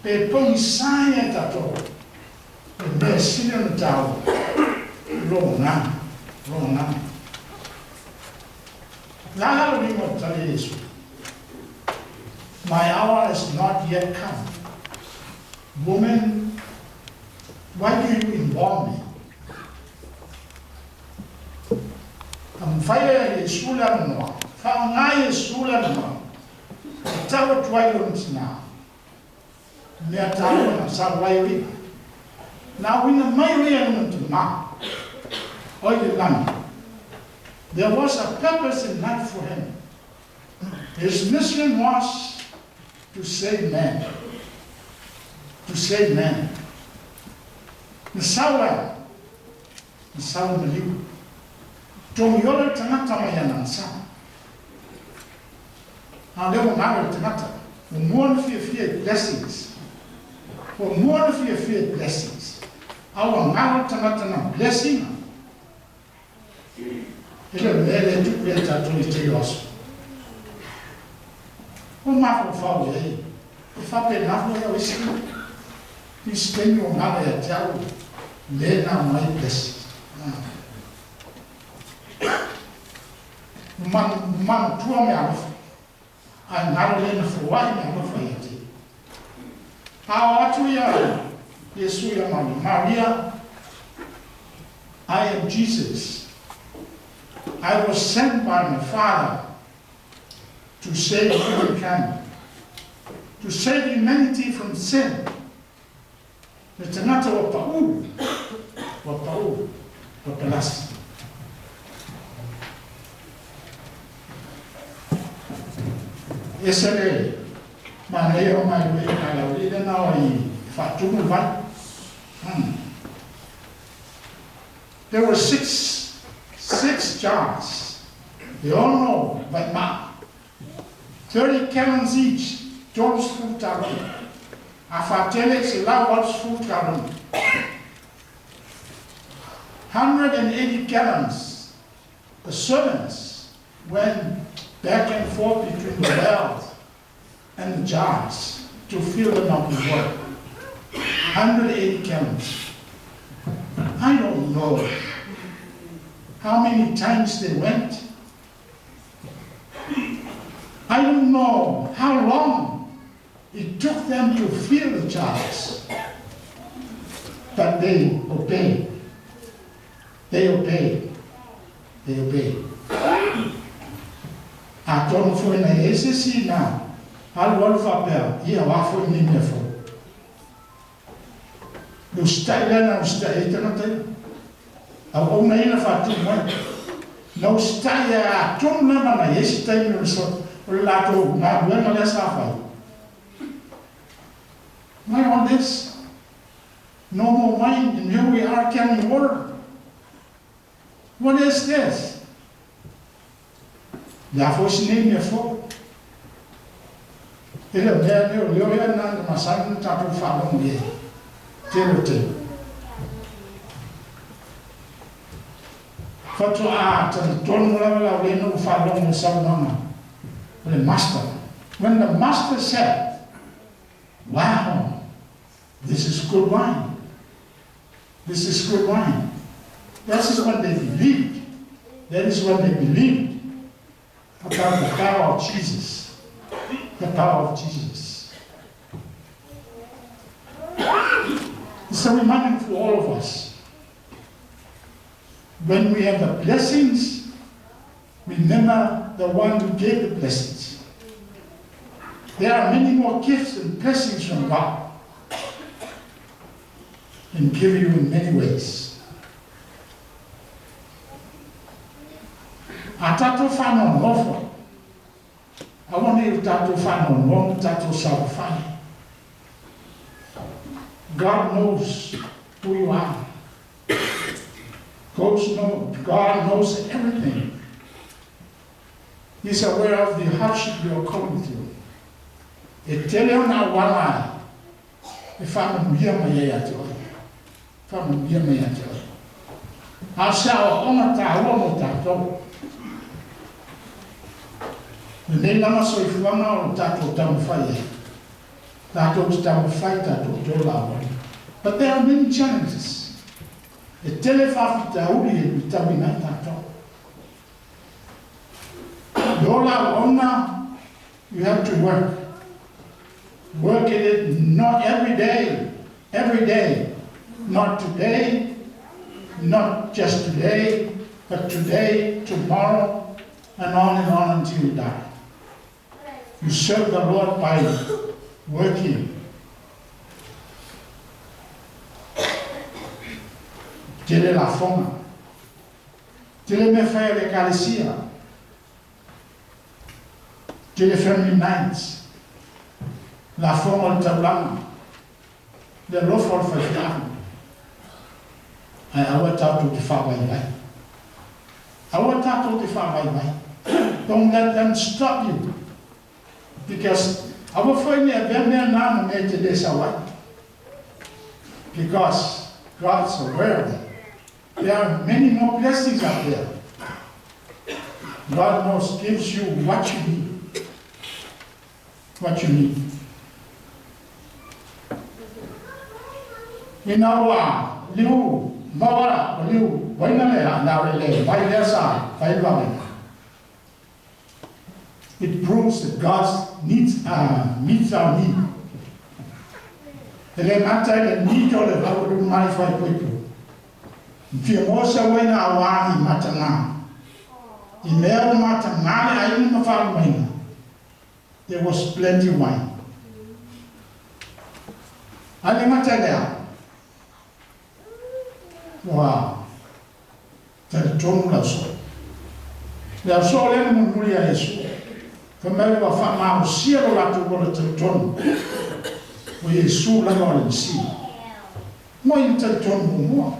pe pogisa ia i tatou, le mea e sili ona taua, lou agaga, lou agaga. Le a le uiga o le tali a Iesu? My hour has not yet come. Woman, why do you involve me? A mafai e Iesu le avanoa, faaaoga Iesu le avanoa e tau atu ai lona tina, mea taua na sau ai o ia. Na uina mai o ia lona tina, oi le lagi. There was a purpose in life for him. His mission was to save man. To save man. Na sau ai, na sau i maliu. Togi ola le tagata mai ana agasala. A o lea ua galo le tagata, ua mua ona fiafia i blessings. Ua mua ona fiafia i blessings. A ua galo le tagata na bless ina. E le o le mea lea e tupu ia i tatou i kēia aso. Ua mafaufau i ai, e faapena foi au isi isi taimi ua galo ia te au le na mai blessing. Manatua meaalofa, ae galo le na foai meaalofa ia te ia. A o atu ia Iesu ia Maria, Maria, I am Jesus. I was sent by my Father to save humankind, to save humanity from sin. Le tagata ua pau, ua pau, ua palasi. Ese le manaia o mai ue ka lau i lena o i faatumu vai. There were six, six jars. E ono vai maa. 30 gallons each. 30 talo. A fa'atele e 180 kalone. 180 gallons. The servants went back and forth between the wells and the jars to fill them up with water. 180 gallons. I don't know how many times they went. I don't know how long it took them to fill the jars. But they obeyed. They obeyed. They obeyed. Atonu foi na i ai se isi na alualu faapea, Ia, o a foi lenei mea fou? Le usitai lea na usitai ai tagata ia. Auauna ia na faatumu ai. Na usitai ai atonu lava na i ai se taimi o le o le latou galuega lea sa fai. Why all this? No more wine, and here we are carrying water. What is this? Le a foi si nei mea fou? E le o mea nei o leo ia na na masani ona tatou faalogo i ai. Tele o taimi. Faatoa talitonu lava le au lena ua faalogo i le saunoaga o le Master. When the Master said, Wow, this is good wine. This is good wine. That is when they believed. That is when they believed about the power of Jesus. The power of Jesus. It's a reminder for all of us. When we have the blessings, remember the one who gave the blessings. There are many more gifts and blessings from God and give you in many ways. A tatou faanoanoa foi, aua ne i o tatou faanoanoa ma tatou saofai. God knows who you are. God knows everything. He's aware of the hardship you are going through. E tele ona auala e faamanuia mai ai ia te oe. Faamanuia mai ia te oe. A o se aoaoga taua mo tatou. Lenei lava soifuaga o lo tatou taumafai ai. Tatou te taumafai tatou te ola auala. But there are many challenges. E tele faafitauli e luitauina ai tatou. Le ola auauna, you have to work. Work at it not every day, every day. Not today, not just today, but today, tomorrow, and on and on until you die. You serve the Lord by working. Tele lafoga. Tele mea fai a le Ekalesia. Tele family nights. Lafoga o le taulaga. Le alofa o le faifeau. Ae aua tatou te faavaivai. Aua tatou te faavaivai. Don't let them stop you. Because aua foi ne avea mea na ma mea e te le sau ai. Because God's aware of it. There are many more blessings out there. God knows, gives you what you need. What you need. Ina ua liu maua o liu waina lea na le le vai lea sa fai vave. It proves that God needs, meets our need. E le gata i le need o le vau mai fai poipo. Fia mo sa waina a wā i matanga. I mea o matanga le aiga ma faalumaina. There was plenty wine. A le gata i lea, ua talitonu le ausoo. Le ausoo lea na mulimuli ia Iesu, fai mai ua faamalosia lo latou ola talitonu, o Iesu lava o le Mesia. Mo i le talitonu muamua,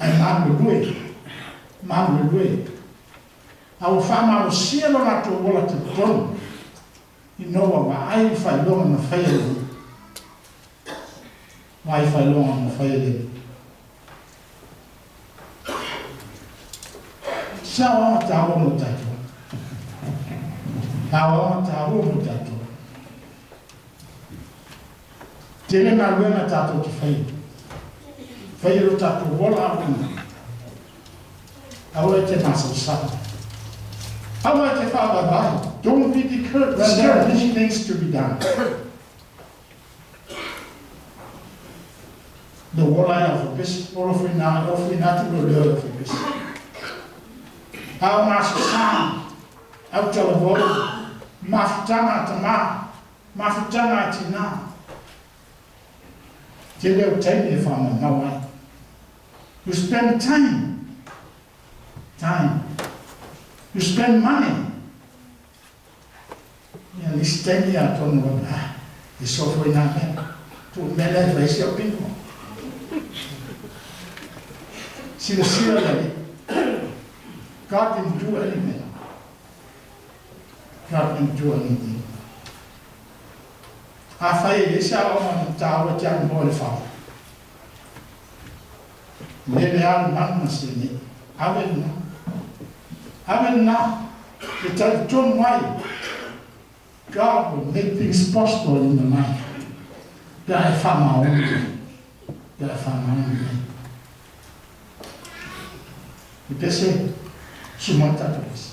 ae maluelue, maluelue. A ua faamalosia lo latou ola talitonu, ina ua vaai i faailoga na faia e ia. Mai whailoa ma whai le. Sa o tāua mo tātou. Tāua tāua mo tātou. Tele ngā luenga tātou te whai. Whai ro tātou wala awina. Aua e te masaosao. Aua e te whaavaevae. Don't be deterred when there are many things to be done. Le ola e au pesi, olo fui na, o fui na tu lo leo le pesi. Au masaosao, au talavou, mafutanga a tamā, mafutanga a tinā. Tele o taimi e whaamamau ai. You spend time. Time. You spend money. Ia nisi taimi atonu o ah, e sofo i nā mea. Tuu mea lea e fai si au pingo. Silasila le Alii. God didn't do anything. God didn't do anything. Afai e leai se aoaoga na taua te alu moa i le fale. Lele lava le manu ma se nei. Ave lena. Ave lena. E talitonu ai. God will make things possible in your life. Pe a e faamaoni ai. Pe a e faamaoni ai. E pese, sumai tatou isi.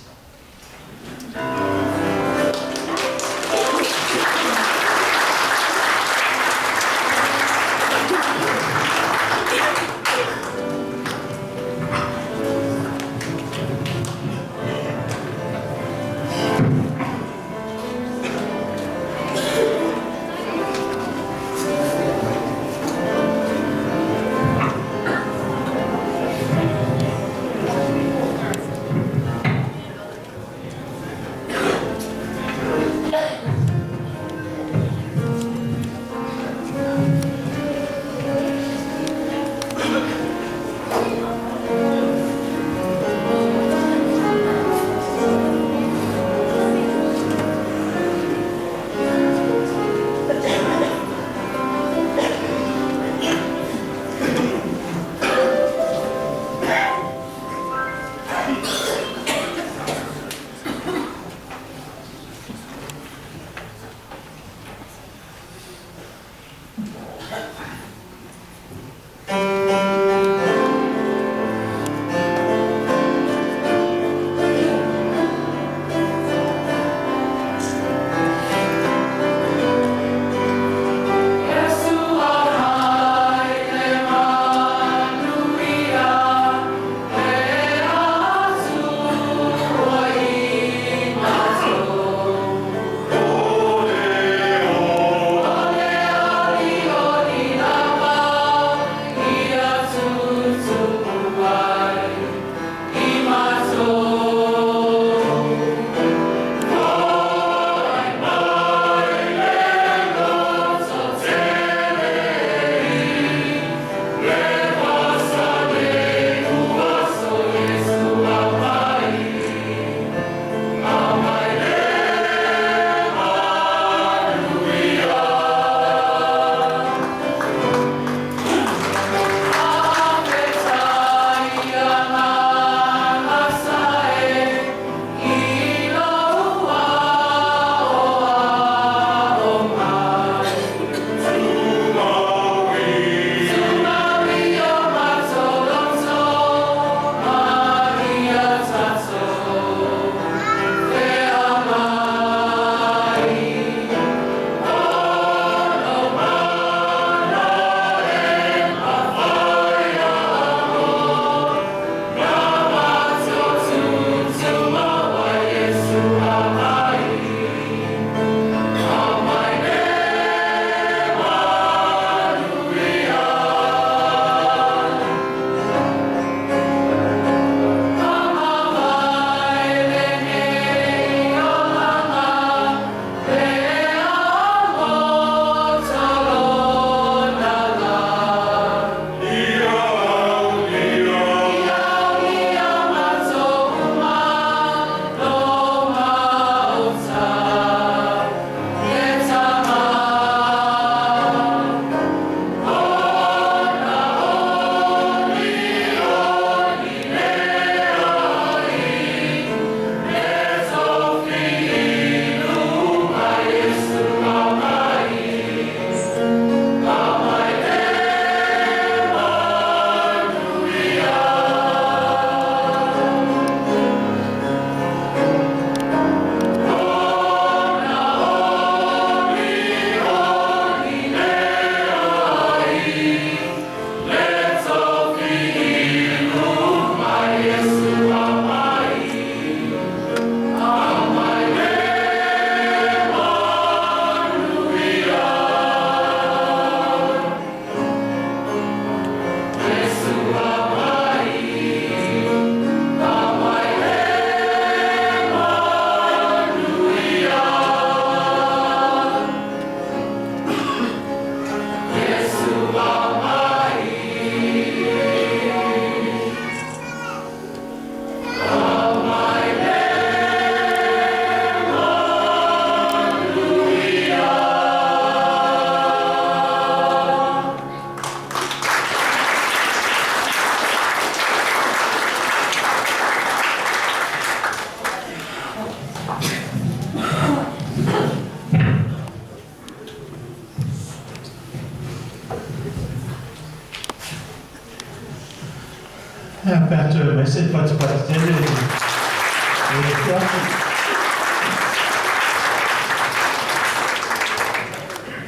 Ia pe a toe mai se patupatu tele i le afiafi.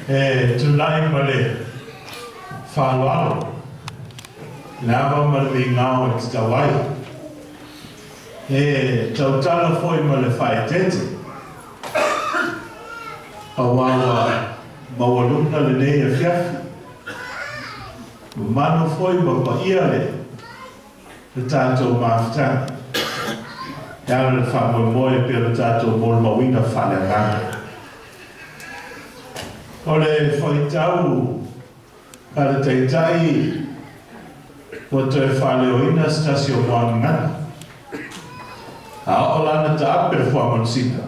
E tulai ma le faaaloalo i le ava ma le migao e tatau ai. E tautala foi ma le faaeteete auā ua maualuga lenei afiafi. Mamalu foi ma paia le le tatou mafutaga e ala i le faamoemoe e pei ona tatou molimauina faaleagaga. O le faitau a le Taitai ua toe faaleoina se tasi o muagagana, a oo la ina taape le fuamanusina,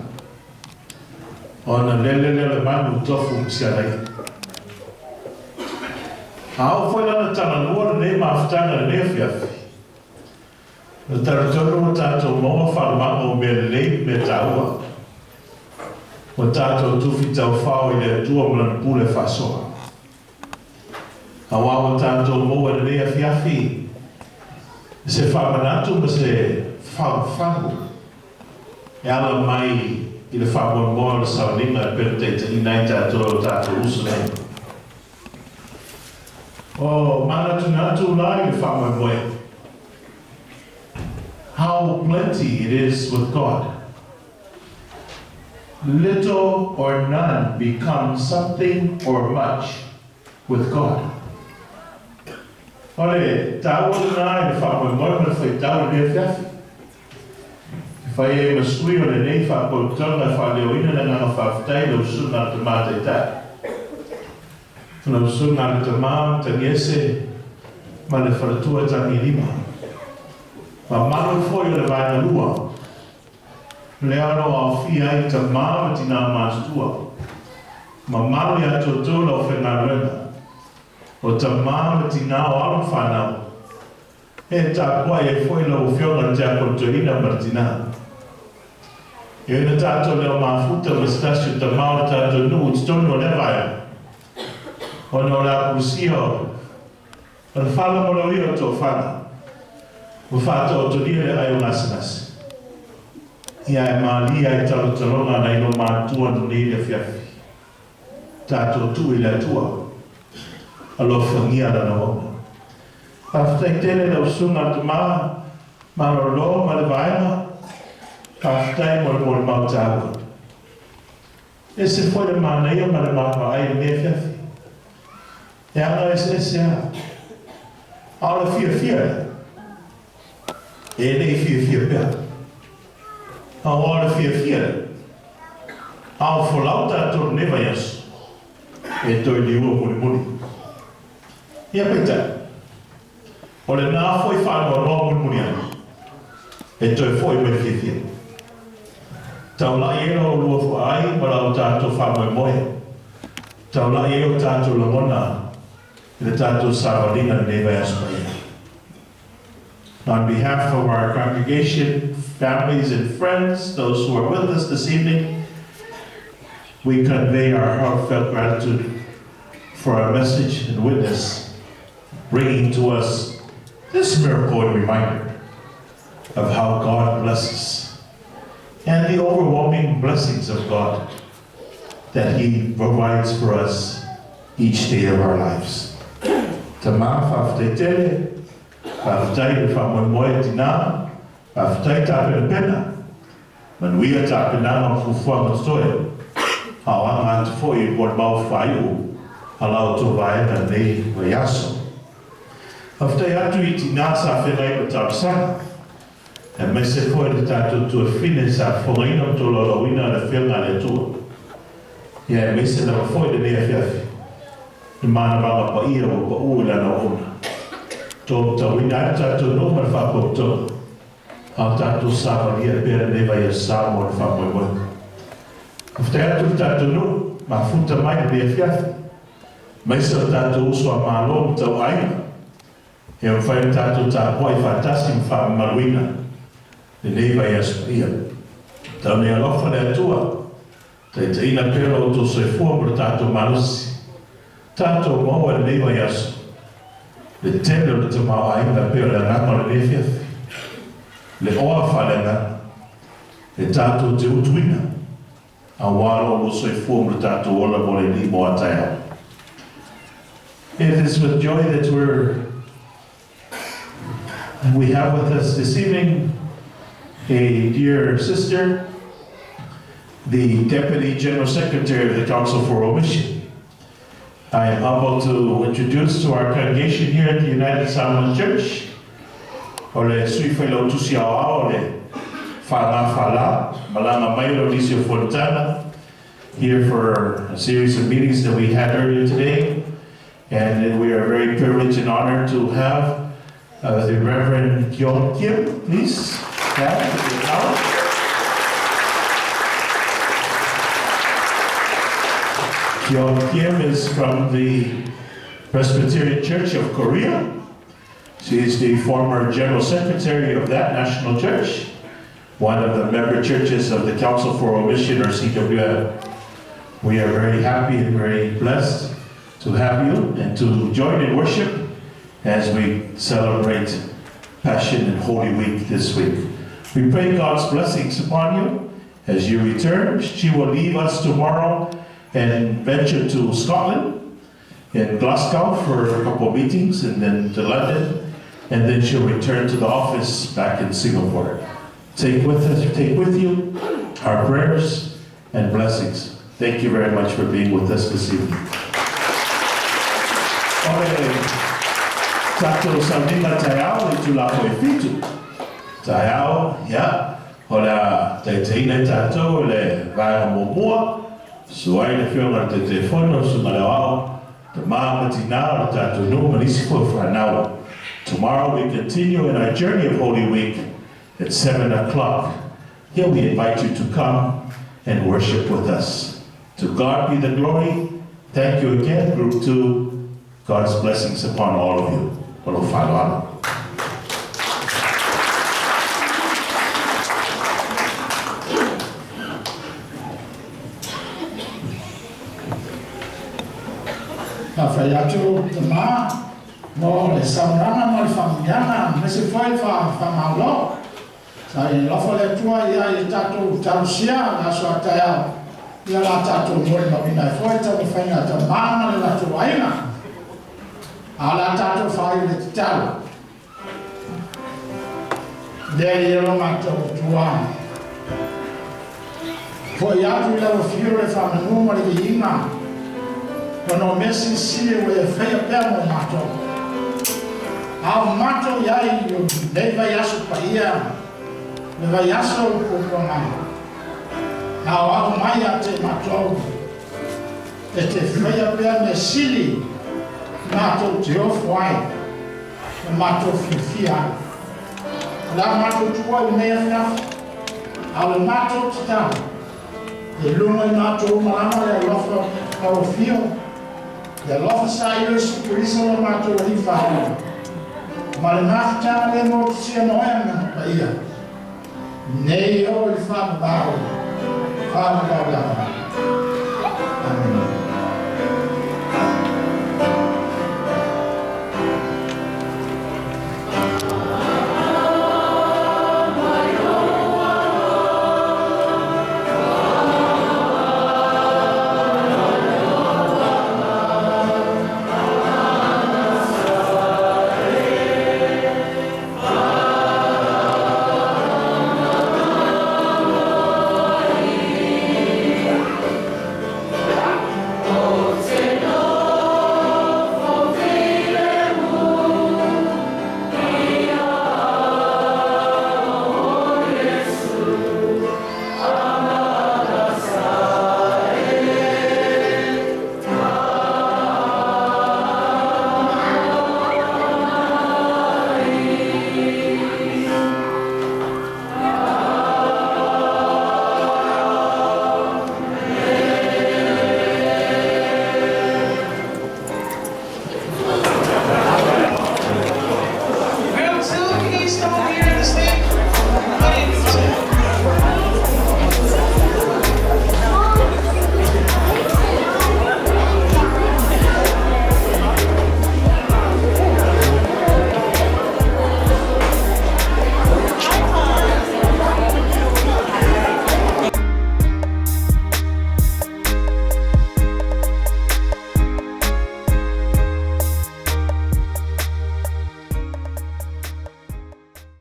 ona lele lea o le manu tofu ma si ana i'a. A oo foi la ina talalua lenei mafutaga i lenei afiafi, na talitonu ua tatou maua faalumaga o mea lelei ma mea taua, ua tatou tufi taufao i le Atua ma Lana pule faasoa. Auā ua tatou maua i lenei afiafi se faamanatu ma se fagufagu e ala mai i le faamoemoe o le sauniga e pei ona taitaiina ai tatou e o tatou uso nei. O manatunatu la i le faamoemoe, How plenty it is with God. Little or none becomes something or much with God. O le taua lena i le faamoemoe ma le faitau i lenei afiafi. E fai ai ma sui o lenei faapotopotoga e faaleoina le agaga faafetai i lau Susuga a le Tamā Taitai, lau Susuga a le Tamā Mataniese ma le Faletua Tagilima, mamalu foi o le Vaega Lua, lea o lo o aofia ai tamā ma tinā matutua, mamalu ia te outou le aufaigaluega, o tamā ma tinā o alo ma fanau, e tapuai ai foi lau Afioga i le Tiakono Toeaina ma le tinā. E ui ina tatou leo mafuta ma se tasi o tamā o le tatou nuu i totonu o lea vaega, ona o le apulusia o O le faalogologo o tofaga, ua faataotolia le ai o gasegase. Ia e malie ai talotaloga nai lo matua lenei le afiafi. Tatou tuu i le Atua, alofagia lana auauna. Faafetai tele lau susuga a Tamā malolo ma le vaega, faafetai mo le molimau taua. Ese foi le manaia ma le vaavaai i lenei afiafi. E aga eseese lava. A o le fiafia ea? E le i fiafia pea. Aua o le fiafia lea, a o folau tatou i lenei vaiaso, e toe liua mulimuli. Ia peitai, o lena foi faanoanoa mulimuli ane, e toe foi mai fiafia. Taulai ai la oulua fuaai ma la tatou faamoemoe. Taulai ai o tatou lagona i le tatou savaliga lenei vaiaso paia. On behalf of our congregation, families and friends, those who are with us this evening, we convey our heartfelt gratitude for our message and witness, bringing to us this miracle and reminder of how God blesses and the overwhelming blessings of God that He provides for us each day of our lives. Tamā faafetai tele, faafetai i le faamoemoe tinā, faafetai tapenapena, manuia tapenaga ma fuafuaga totoe, a o aga atu foi i molimau faaiu a la outou vaega i lenei vaiaso. Faafetai atu i tinā sa feagai ma talosaga, aemaise foi le tatou tuafafine sa fofogaina ma tolaulauina le Afioga a le Atua. Ia aemaise lava foi lenei afiafi, le manavaga paia ua pau i Lana auauna. Taumatauina ai le tatou nuu ma le faapotopotoga, a o tatou savalia pea lenei vaiaso Samoa i le faamoemoe. Faafetai atu i le tatou nuu, mafuta mai lenei afiafi, aemaise o tatou uso a Malo ma tauaiga, Ia mafai ona tatou tapuai faatasi ma faamamaluina lenei vaiaso paia. Tau nei alofa le Atua, taitaiina pea lo outou soifua ma lo tatou malosi. Tatou maua i lenei vaiaso. Le tele o le tamaoaiga e pei o le agaga o lenei afiafi, le oa faaleagaga e tatou te utuina auā lo oulua soifua ma le tatou ola mo le alii mo a taeao. It is with joy that we're we have with us this evening a dear sister, the Deputy General Secretary of the Council for World Mission. I am humbled to introduce to our congregation here at the United Samoan Church, o le Sui Failautusi Aoao o le FGFL, malaga mai le nisi o fonotaga, here for a series of meetings that we had earlier today. And we are very privileged and honored to have the Reverend Kyung Kim, please. Yeah, Kyung Kim is from the Presbyterian Church of Korea. She is the former General Secretary of that national church, one of the member churches of the Council for World Mission, or CWM. We are very happy and very blessed to have you and to join in worship as we celebrate Passion and Holy Week this week. We pray God's blessings upon you as you return. She will leave us tomorrow and venture to Scotland in Glasgow for a couple of meetings and then to London, and then she'll return to the office back in Singapore. Take with us, take with you our prayers and blessings. Thank you very much for being with us this evening. O le tatou sauniga taeao i itula e 7 taeao, ia, o le a taitaiina ai tatou i le vaega muamua, susu ai le Afioga i le Taitaifono, le Susuga i le Aoao, tama ma tinā o le tatou nuu ma nisi foi o fanau. Tomorrow we continue in our journey of Holy Week at 7 o'clock. Here we invite you to come and worship with us. To God be the glory. Thank you again, Group 2. God's blessings upon all of you. Ma lou faaaloalo. Faafetai atu tama mo le saunoaga ma le faamanuiaga aemaise foi le faamalo. Sa i alofa le Atua ia i tatou talosia le aso a taeao ia la tatou molimauina ai foi taumafaiga a tama ma le latou aiga. A o le a tatou faaiu le tatalo. Lea i lo matou Atua. Fo'i atu i lau afio le faamanu ma le viiga, ona o mea silisili ua e faia pea mo matou. A o matou i ai i lenei vaiaso paia, le vaiaso o le puapuaga, na aoao mai ia te matou e te faia pea mea sili matou te ofo ai ma matou fiafia ai. O le a matou tuua i lenei afiafi, a o le matou tatalo, e luga i matou uma lava le alofa lau afio, le alofa sa Iesu Keriso lo matou Alii Faaola, ma le mafutaga le motusia ma oe Agaga Paia, nei oo i le faavavau, faavavau lava.